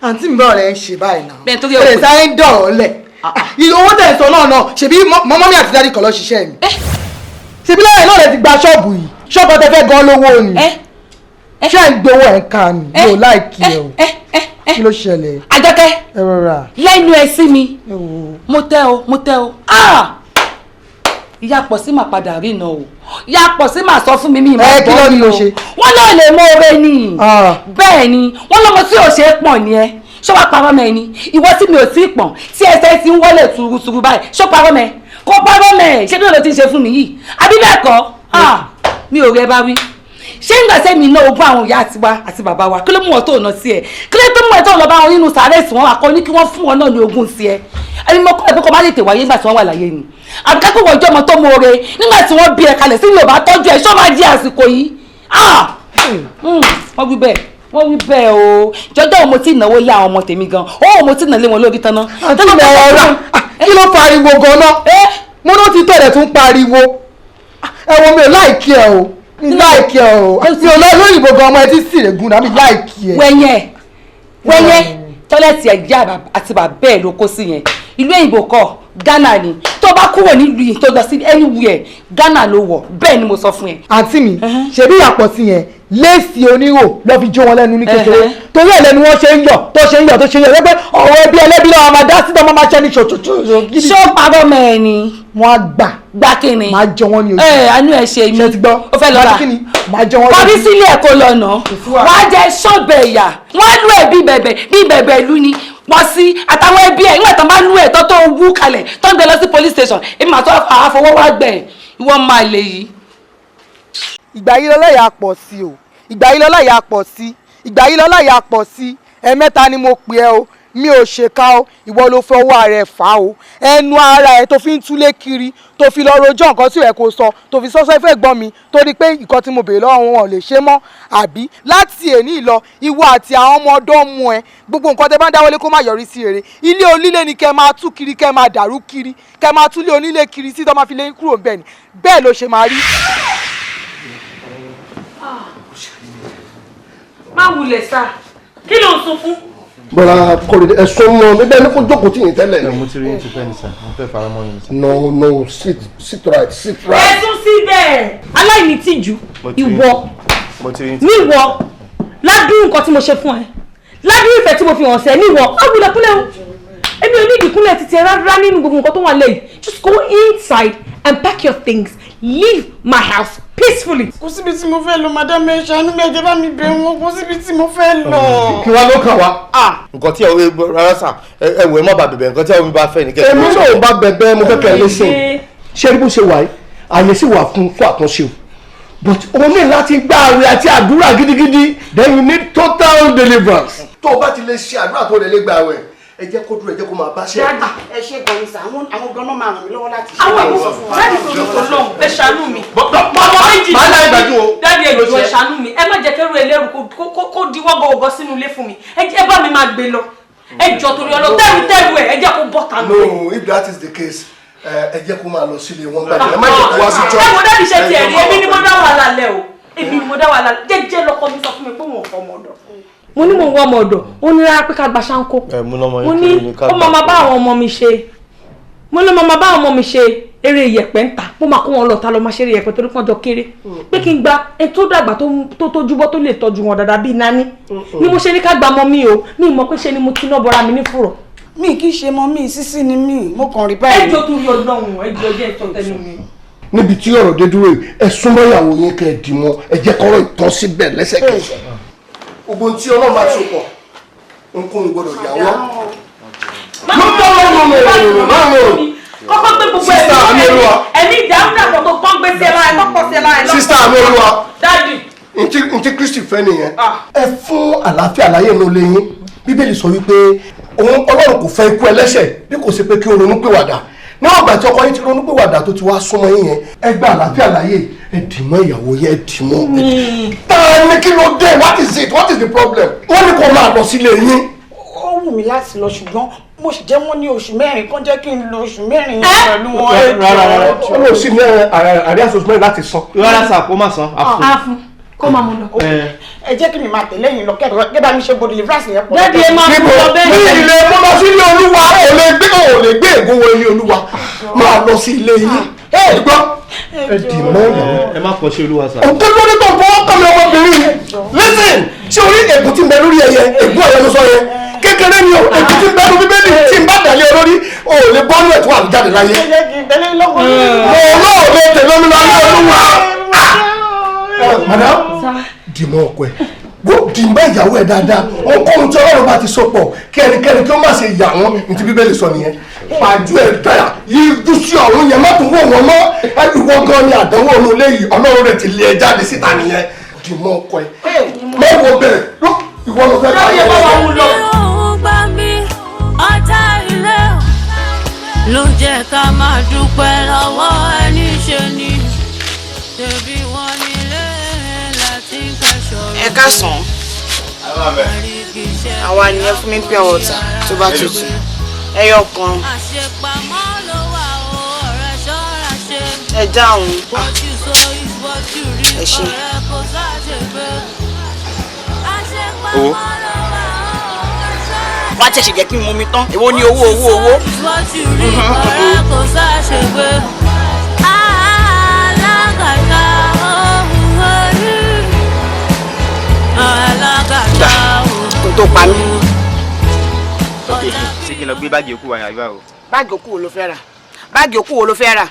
Àǹtí mi, báwo lẹ ń ṣe báyìí náà? Bẹ́ẹ̀ torí ẹ lè sáré ń dọ̀rọ̀ lẹ̀. Iye owó tẹ̀ sọ náà ṣebí mọ́mọ́ mi àti daddy kan lọ ṣiṣẹ́ mi. Ṣebí lẹ́yìn náà lẹ ti gba ṣọ́ọ̀bù yìí, ṣọ́ọ̀bù ọtẹ fẹ́ gan lówó ni. Ṣé ẹ̀ ń gbowó ẹ̀ ń ka ni? Mi ò like ẹ o. Kí ló ṣẹlẹ̀? Àjọkẹ́. Ẹ rọra. Lẹ́nu ẹ sí mi, mo tẹ́ o, mo tẹ́ o. Ah! Ìyá pọ̀ sí màá padà rí iná o. Ìyá pọ̀ sí màá sọ fún mi, mi ìmọ̀ Ẹ kí ló ní mo ṣe? Wọ́n náà lè mọ oore ni. Bẹ́ẹ̀ ni, wọ́n lọ́mọ tí ò ṣe é pọ̀n ni ẹ. Ṣó wàá parọ́ mẹ́ ni? Ìwọ tí mi ò tí ì pọ̀n, tí ẹsẹ̀ ti ń wọlé tuurutuuru báyìí, ṣó parọ́ mẹ́? Kó parọ́ mẹ́. Ṣé bí ló ti ń ṣe fún mi yìí, àbí bẹ́ẹ̀ kọ́? Ah! Mi ò rí ẹ bá wí. Ṣé ńgbà sẹ́mi iná ogún àwọn ìyá àti wa àti bàbá wa, kí ló mú wọn tó ọ̀nà sí ẹ? Kí ló tó mú ẹ tó lọ bá wọn nínú sàárẹ̀ sí wọn àkọ́ ní kí wọ́n fún wọn náà ní ogún sí ẹ? Ẹni mo kọ́ ẹ pé kó má tètè wáyé nígbà tí wọ́n wà láyé ni, àbí ká pé wọ́n jẹ́ ọmọ tó mọ̀ọ́re nígbà tí wọ́n bí ẹ kalẹ̀ sí Yorùbá tọ́jú ẹ, ṣó máa di àsìkò yìí? Ah! Wọ́n wí bẹ́ẹ̀, wọ́n wí bẹ́ẹ̀ o. Jọjọ́ mo ti náwó lé àwọn ọmọ tèmi gan ó, mo ti nà lé wọn lórí tán náà. Àǹtí mi, ọ̀rọ̀ kí ló pariwo gan-an? Mo náà ti tẹ̀lẹ̀ tún pariwo. Ẹ wo, mi ò like ẹ o, mi like ẹ o. Mi ò lọ lóyìnbó gan, ọmọ ẹ ti sì règùn náà, mi like ẹ. Wẹ̀yẹ̀ wẹ̀yẹ̀, toilet ẹ̀jẹ̀ àti bàbá ẹ̀ ló kó sí yẹn. Ìlú òyìnbó kọ́, Ghana ni. Tó bá kúrò nílùú yìí tó lọ sí anywhere, Ghana ló wọ̀. Bẹ́ẹ̀ ni mo sọ fún ẹ. Àǹtí mi, ṣebí ìyàpọ̀ sí yẹn, léèsì onírò lọ́ fi jó wọn lẹ́nu ní kékeré, torí ẹ̀ lẹ́nu wọn ṣe ń yọ̀ tó ṣe ń yọ̀ tó ṣe ń yọ̀ lẹ́gbẹ́. Ọ̀rọ̀ ẹbí ẹlẹ́bí lọ́wọ́ máa dá sí tọ́ máa ṣẹ́ ní ṣòṣòṣò gidi. Ṣé ó parọ́ mọ́ ẹ ni? Wọ́n á gbà. Gbà kí ni? Máa jọ wọ́n ní ojú. Ẹ àánú ẹ ṣe mí. Ṣe ti gbọ́? Ó fẹ́ lọ rà. Kí ni máa jọ wọ́n. Kọrí sílé ẹ̀ kó lọ nà wàá jẹ ṣọ́ọ̀bẹ̀ ìyà. Wọ́n á lù ẹ̀ bí bẹ̀bẹ̀ bí bẹ̀bẹ̀ ìlú ni wọ́n sí àtàwọn ẹbí ẹ̀. Nígbà tó bá lù ẹ̀ tó tó wú kalẹ̀ tó ń gbé lọ sí police station, èmi màá tó àfọwọ́ wá gbẹ̀. Ìwọ máa lè yìí. Ìgbà yìí lọ́lá ìyá pọ̀ sí o, ìgbà yìí lọ́lá ìyá pọ̀ sí, ìgbà yìí lọ́lá ìyá pọ̀ sí. Ẹ̀mẹ́ta ni mo pè ẹ́ o. Mi ò ṣèkà o, ìwọ ló fọwọ́ ara ẹ̀ fà o. Ẹnu ara ẹ̀ tó fi ń túlé kiri, tó fi lọ rojọ́ nǹkan tí ò yẹ kó sọ, tó fi sọ́sọ́ ìfẹ́ gbọ́n mi, torí pé nǹkan tí mo béèrè lọ́wọ́ wọn ò lè ṣe mọ́, àbí? Láti èní lọ, ìwọ àti àwọn ọmọ ọdọ́ mú ẹ, gbogbo nǹkan tẹ bá ń dáwọ́lé kó má yọrí sí rere. Ilé onílé ni kẹ máa tú kiri, kẹ máa dàrú kiri, kẹ máa túlé onílé kiri sí tó máa fi lé kúrò ńbẹ̀ ni. Bẹ́ẹ̀ ló ṣe máa rí. Má wulẹ̀ sá, kí ló ń sun fún? Bọ́lá kọ́lé ẹ̀sùn mọ́ mi bẹ́ẹ̀ ni kò jókòó tì yín tẹ́lẹ̀ ni. Mo ti rí yín ti pẹ́ ní sir, mo fẹ́ fara mọ́ yín sir. No, no, sit, sit right, sit right. Ẹ tún síbẹ̀, aláìní tìjú ìwọ. Mo ti rí yín ti níwọ ládùn nǹkan tí mo ṣe fún ẹ. Ládùúgbò ìfẹ́ tí mo fi hàn sẹ́ níwọ̀, á wulẹ̀ kúnlẹ̀ o. Èmi ò ní ìdíkúnlẹ̀ títí ẹ rárá nínú gbogbo nǹkan tó wà lẹ́yìn. Just go inside and pack your things. Leave my house peacefully. Kò síbi tí mo fẹ́ lọ, madam, ẹ ṣàánú mi, ẹ jẹ́ bá mi bẹ̀ wọ́n, kò síbi tí mo fẹ́ lọ. Kí wàá ló kàn wá? Nǹkan tí ẹ rárá sà, ẹ wò, ẹ má bàa bẹ̀bẹ̀, nǹkan tí àwọn mi bá fẹ́ ní kẹ́. Èmi náà ò bá bẹ̀bẹ̀, mo fẹ́ kẹ́ ẹ listen. Ṣé rí bó ṣe wà yìí, àyè sì wà fún àtúnṣe o, but o ní láti gba àwẹ̀ àti àdúrà gidigidi, then you need total deliverance. Tó o bá ti lè ṣe àdúrà, tó o lè gba àwẹ̀, ẹ jẹ́ kó dúró, ẹ jẹ́ kó máa bá ṣe. Ẹ ṣe gan ni sà, àwọn gan-an máa ràn mí lọ́wọ́ láti ṣe. Àwọn ìwọ daddy, tó ló lọ́hùn, ẹ ṣàánú mi. Bàbá méjì. Máa láì gbàjú o. Daddy, ẹ jọ̀ọ́, ẹ ṣàánú mi. Ẹ má jẹ́ kẹ́rù ẹlẹ́rù kó diwọ́ gọ̀ọ̀gọ̀ sínú ilé fún mi. Ẹ bá mi máa gbé lọ. Ẹ jọ̀ọ́, torí ọlọ́, tẹ́rù tẹ́rù ẹ, ẹ jẹ́ kó bọ́ tà. No, if that is the case, ẹ jẹ́ kó máa lọ sílé wọn gbàgbé, ẹ má jẹ́ kó wá sí church. Ẹ wo daddy, ṣe tiẹ̀ rí, èmi ni mo dá wàhálà lẹ̀ o, èmi ni mo dá wàhálà. Jẹ́jẹ́ lọkọ mi sọ fún mi pé òun ò fọmọ ọ̀dọ̀. Mo ní mò ń wá ọmọ ọ̀dọ̀, ó ní rárá, pé ká gba ṣáńkó. Ẹ mú lọ́mọ Mo yín ní kiri ní ká ó máa ma bá àwọn ọmọ mi ṣe, mo ló máa ma bá àwọn ọmọ mi ṣe eré ìyẹ̀pẹ̀ ń ta, mo máa kó wọn lọ ta lọ máa ṣeré ìyẹ̀pẹ̀ torí pọ́n jọ kéré, pé kí n gba ẹni tó dàgbà, tó tójú bọ́, tó lè tọ́jú wọn dáadáa bíi nání ni mo ṣe ní ká gba ọmọ mi o. Mi mọ̀ pé ṣe ni mo ti ná bọ́ra mi ní fùrọ̀. Mi kì í ṣe mọ mi, sísí ni mí, mo kàn rí báyìí. Ẹ jọ̀ọ́, torí Ọlọ́run, ẹ jọ̀ọ́, jẹ́ ìtọ́ tẹnu mi. Níbi tí ọ̀rọ̀ dé dúró yìí, ẹ súnmọ́ ìyàwó yín, kẹ́ ẹ dì mọ́, ẹ jẹ́ kọ́rọ̀ ìtàn síbẹ̀ lẹ́sẹ̀kẹsẹ̀. Gbogbo tí Ọlọ́run bá so pọ̀, nǹkan ò gbọ́dọ̀ yà wọ́n. No, no, no, no, no, no, no. Kọ́kọ́ gbé gbogbo Sister Amẹ́lúwa. ẹ̀mí ìdàrúdàpọ̀ tó pọ́n gbé sí ẹ lára ẹ, tó pọ̀ sí ẹ lára ẹ lọ́pọ̀. Sister Amẹ́lúwa. Daddy. Ntí Kristi fẹ́ nìyẹn. Ẹ fún àlàáfíà láyé inú ilé yín. Bíbélì sọ wípé òun Ọlọ́run kò fẹ́ ikú ẹlẹ́ṣẹ̀ bí kò ṣe pé kí ó ronú pìwàdà. Níwọ̀n ìgbà tí ọkọ yín ti ronú pìwàdà, tó ti wá súnmọ́ yín yẹn, ẹ gba àlàáfíà láyé, ẹ dì mọ́ ìyàwó yẹn, ẹ dì mọ́. Ta ni, kí ló dé? What is it? What is the problem? Wọ́n ní kó máa lọ sílé yín. Ó wù mí láti lọ, ṣùgbọ́n mo sì jẹ́ wọ́n ní oṣù 4 kán, jẹ́ kí n lo oṣù 4 yẹn pẹ̀lú wọn. Rárá, rárá. Ó lọ sí ní àrí àṣoṣù 4 láti san. Rárá sà, kó má san. Àfún kó máa mú lọ. Ẹ jẹ́ kí mi máa tẹ̀lé yín lọ, kẹ́ bá mi ṣe gbòdì deliverance yẹn pọ̀. Daddy, ẹ máa mú lọ bẹ́ẹ̀. Ní ilé mo lọ sí ilé Olúwa, ò lè gbé ègún wọ ilé Olúwa. Máa lọ sí ilé yín. Ẹ gbọ́, ẹ dì mọ́ ìyàwó. Ẹ má kọ sí Olúwa sà. Òkè lórí tó fọwọ́ kọ́ mi, ọmọbìnrin, listen, ṣé orí ègún tí ń bẹ lórí ẹyẹ, ègún ẹ̀yẹ ló sọ yẹn, kékeré ni o. Ègún tí ń bẹ lórí Bíbélì, tí ń bá dàlẹ́ olórí, o ò lè bọ́nú ẹ̀ tó wà jáde láyé. Ẹ jẹ́ kí n tẹ̀lé yín lọ́kọ̀ọ́. Mo náà lè tẹ̀lé mi lọ ní Olúwa. Madam, dìmọ̀ ọkọ ẹ̀, kó dìmọ̀ ìyàwó ẹ̀ dáadáa. Ohunkóhun tí Ọlọ́run bá ti so pọ̀, kí ẹnikẹ́ni kí ó má ṣe yà wọ́n. Ní ti Bíbélì sọ nìyẹn. Pàjù ẹ̀ dáyà yíjú sí ọ̀run yẹn, má tún wò wọ́n mọ́. Ìwọ gan ni àdánwò ọ̀run léyìí, Ọlọ́run rẹ̀ ti lé ẹ jáde síta nìyẹn. Dìmọ̀ ọkọ ẹ̀, má wo bẹ̀rẹ̀, ìwọ ló fẹ́ bá yẹn lọ. Òun gbà mí, ọ̀tá ilé ló jẹ́ ká máa dúpẹ́ lọ́wọ́ ẹni ṣe ni ṣebí wọ́n nílé láti kẹ́sọ̀rọ̀. Ẹ káàsán, àwa ni. Ẹ fún mi pure water tó bá tutù, ẹyọ kan. Àṣepamọ́ ló wà o, ọ̀rẹ́, ṣọ́ra ṣe. Ẹ dáhùn. What you sow is what you reap. Ẹ ṣé. Ọ̀rẹ́, kò sáṣegbé. Owó. Wá tẹ̀sí jẹ́ kí n mú mi tán, èwo ni owó, owó, owó? What you reap, ọ̀rẹ́, kò sáṣegbé. Alágàtà ohun orí. Alágàtà ohun Kò tó pa mí. Ok, ṣé kí n lọ gbé báàgì òkú wa ní àbí báwo? Báàgì òkú wo ló fẹ́ rà? Báàgì òkú wo ló fẹ́ rà?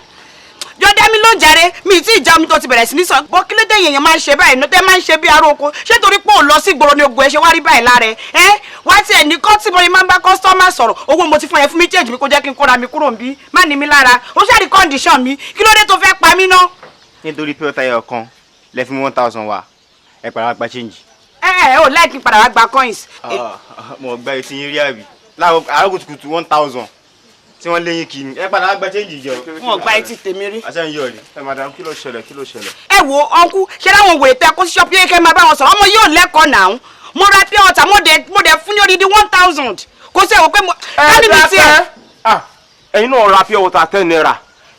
Jọ dá mi ló ń jàre, mi tí ìjà omi tó ti bẹ̀rẹ̀ sí ní sọ bọ́. Kí ló dé èèyàn máa ń ṣe báyìí ní tẹ́ máa ń ṣe bí aró oko? Ṣé torí pé ò lọ sí ìgboro ni ogun ẹ ṣe wá rí báyìí lára ẹ? Ẹ wá tiẹ̀ ní kọ́ tí mo ní máa ń bá customer sọ̀rọ̀. Owó mo ti fún ẹ, fún mi change mi, kó jẹ́ kí n kóra mi kúrò níbí. Má ní mi lára, ó ṣàrí condition mi. Kí ló dé tó fẹ́ pa mí ná? Nítorí pé ọ̀tá ẹyọ kan lẹ fún mi 1,000 wa, ẹ padà wá gba change. Ẹ ẹ ò láì kí n padà wá gba coins. Mo gba etí yín rí àbí? Láàárọ̀ àárọ̀ kùtùkùtù, 1,000 tí wọ́n léyìn kì í, ẹ padà wá gba change jọ. Wọn ò gba etí tèmi rí. Àṣẹ ń yọ rí. Ẹ madam, kí ló ṣẹlẹ̀? Kí ló ṣẹlẹ̀? Ẹ wo uncle, ṣé láwọn wèrè tẹ kó sí ṣọ́ọ̀bù yẹn, kẹ́ máa bá wọn sọ̀rọ̀. Ọmọ yóò lẹ́kọ̀ọ́ náà. Mo ra pure water, mo dẹ̀ fún ní odidi 1,000. Kò sí ẹ̀wọ̀ pé mo ká níbi tiẹ̀. Ah, ẹ̀yin náà ra pure water ₦10,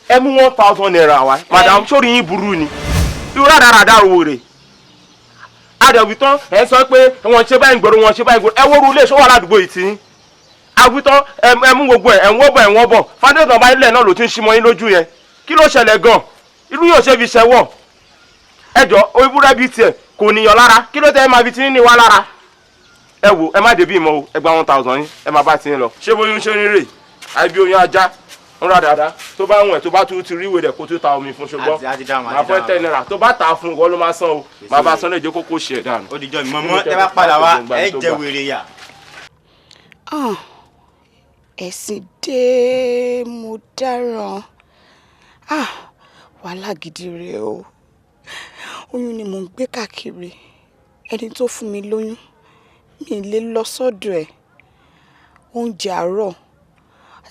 ẹ mú ₦1,000 wá. Madam, sórí yín burú ni? Irú rádaràdà wo rè? Adẹ̀wì tán, ẹ sọ pé wọ́n ṣe báyìí gbòòrò, wọ́n ṣe báyìí gbòòrò. Ẹ wóoru ilé ìṣòwò aládùúgbò yìí tí awítán, ẹ mú gbogbo ẹ, ẹ ń wọ́ bọ̀, ẹ ń wọ́ bọ̀. Foundation bá ilẹ̀ náà ló ti ń ṣímọ́ yín lójú yẹn. Kí ló ṣẹlẹ̀ gan? Irú yóò ṣe fi ṣẹwọ́. Ẹ jọ, ewúrẹ́ bíi tiẹ̀ kò níyàn lára, kí ló tẹ́ ẹ máa fi tí ní wa lára? Ẹ wo, ẹ má débi ìmọ̀ o. Ẹ gba 1,000 yín, ẹ má bá ti ń lọ. Ṣé bóyún ṣe ń rè àìbí oyún ajá ń rà dáadáa tó bá ń wẹ̀, tó bá tún ti rí ìwé rẹ̀, kó tún ta omi fún, ṣùgbọ́n màá fẹ́ ₦10. Tó bá tà á fún, ìwọ ló máa san o. Màá bá san lè jẹ́ kókó ṣe ẹ̀ dànù. Ó dijọ́ mi mọ́mọ́, ẹ bá padà wá, ẹ jẹ wèrè yà. Ah, ẹ̀sìn dé, mo dáràn. Ah, wàhálà gidi rèé o. Oyún ni mò ń gbé káàkiri. Ẹni tó fún mi lóyún, mi lè lọ sọ́dọ̀ ẹ̀. Oúnjẹ àárọ̀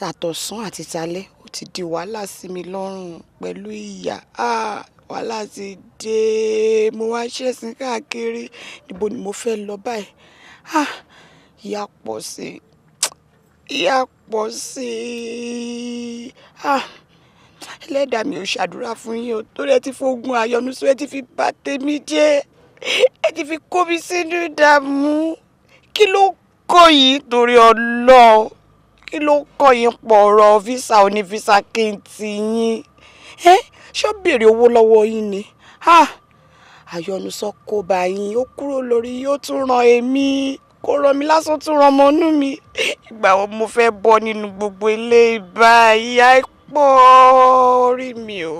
àtọ̀sán àti talẹ́, ó ti di wàhálà sí mi lọ́rùn pẹ̀lú ìyà. Ah, wàhálà ti dé, mo wá ṣẹ̀sín káàkiri. Níbo ni mo fẹ́ lọ báyìí? Ah, ìyà pọ̀ sí i, ìyà pọ̀ sí i. Ah, ẹlẹ́dàá mi, ò ṣàdúrà fún yín o, torí ẹ ti fogun àyọnúsọ, ẹ ti fi bà tèmi jẹ́, ẹ ti fi kó mi sínú ìdààmú. Kí ló kọ́ yìí torí Ọlọ́run? Kí ló kọ́ yín pọ̀ ọ̀rọ̀ visa oní visa kí n ti yín? Ẹ ṣó béèrè owó lọ́wọ́ yín ni? Ah, àyọnúsọ kó bá yín, ó kúrò lórí yín, ó tún ràn èmi, kó ràn mí lásán, tún ràn ọmọ inú mi. Ìgbà wo mo fẹ́ bọ́ nínú gbogbo ilé báyìí? Àìpọ̀ orí mi o.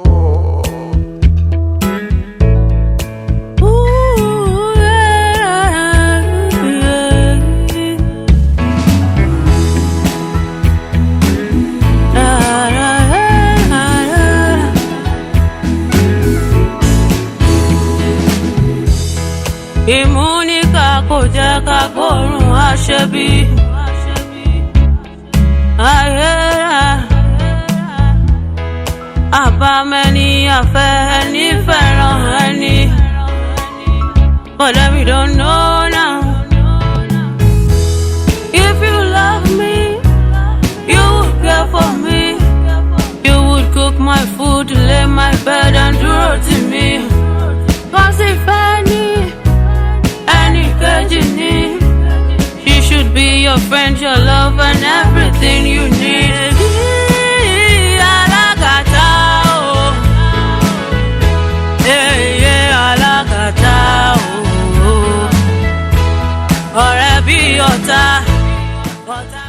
Ooh, yeah, yeah. La, la, la, la. Ìmúníkà kò jẹ́ ká gbóòórùn àṣebí. Ayé rẹ̀ àbámẹ́ni àfẹ́ ẹni fẹ́ràn ẹni. But then we don't know now. If you love me, you would care for me. You would cook my food, lay my bed and dúró tì mí. 'Cause ìfẹ́ ní ẹnì kejì ní. She should be your friend, your love and everything you need. Alágàtà o. Yeah, yeah, alágàtà o. Ọ̀rẹ́ bí ọ̀tá. Ọ̀tá.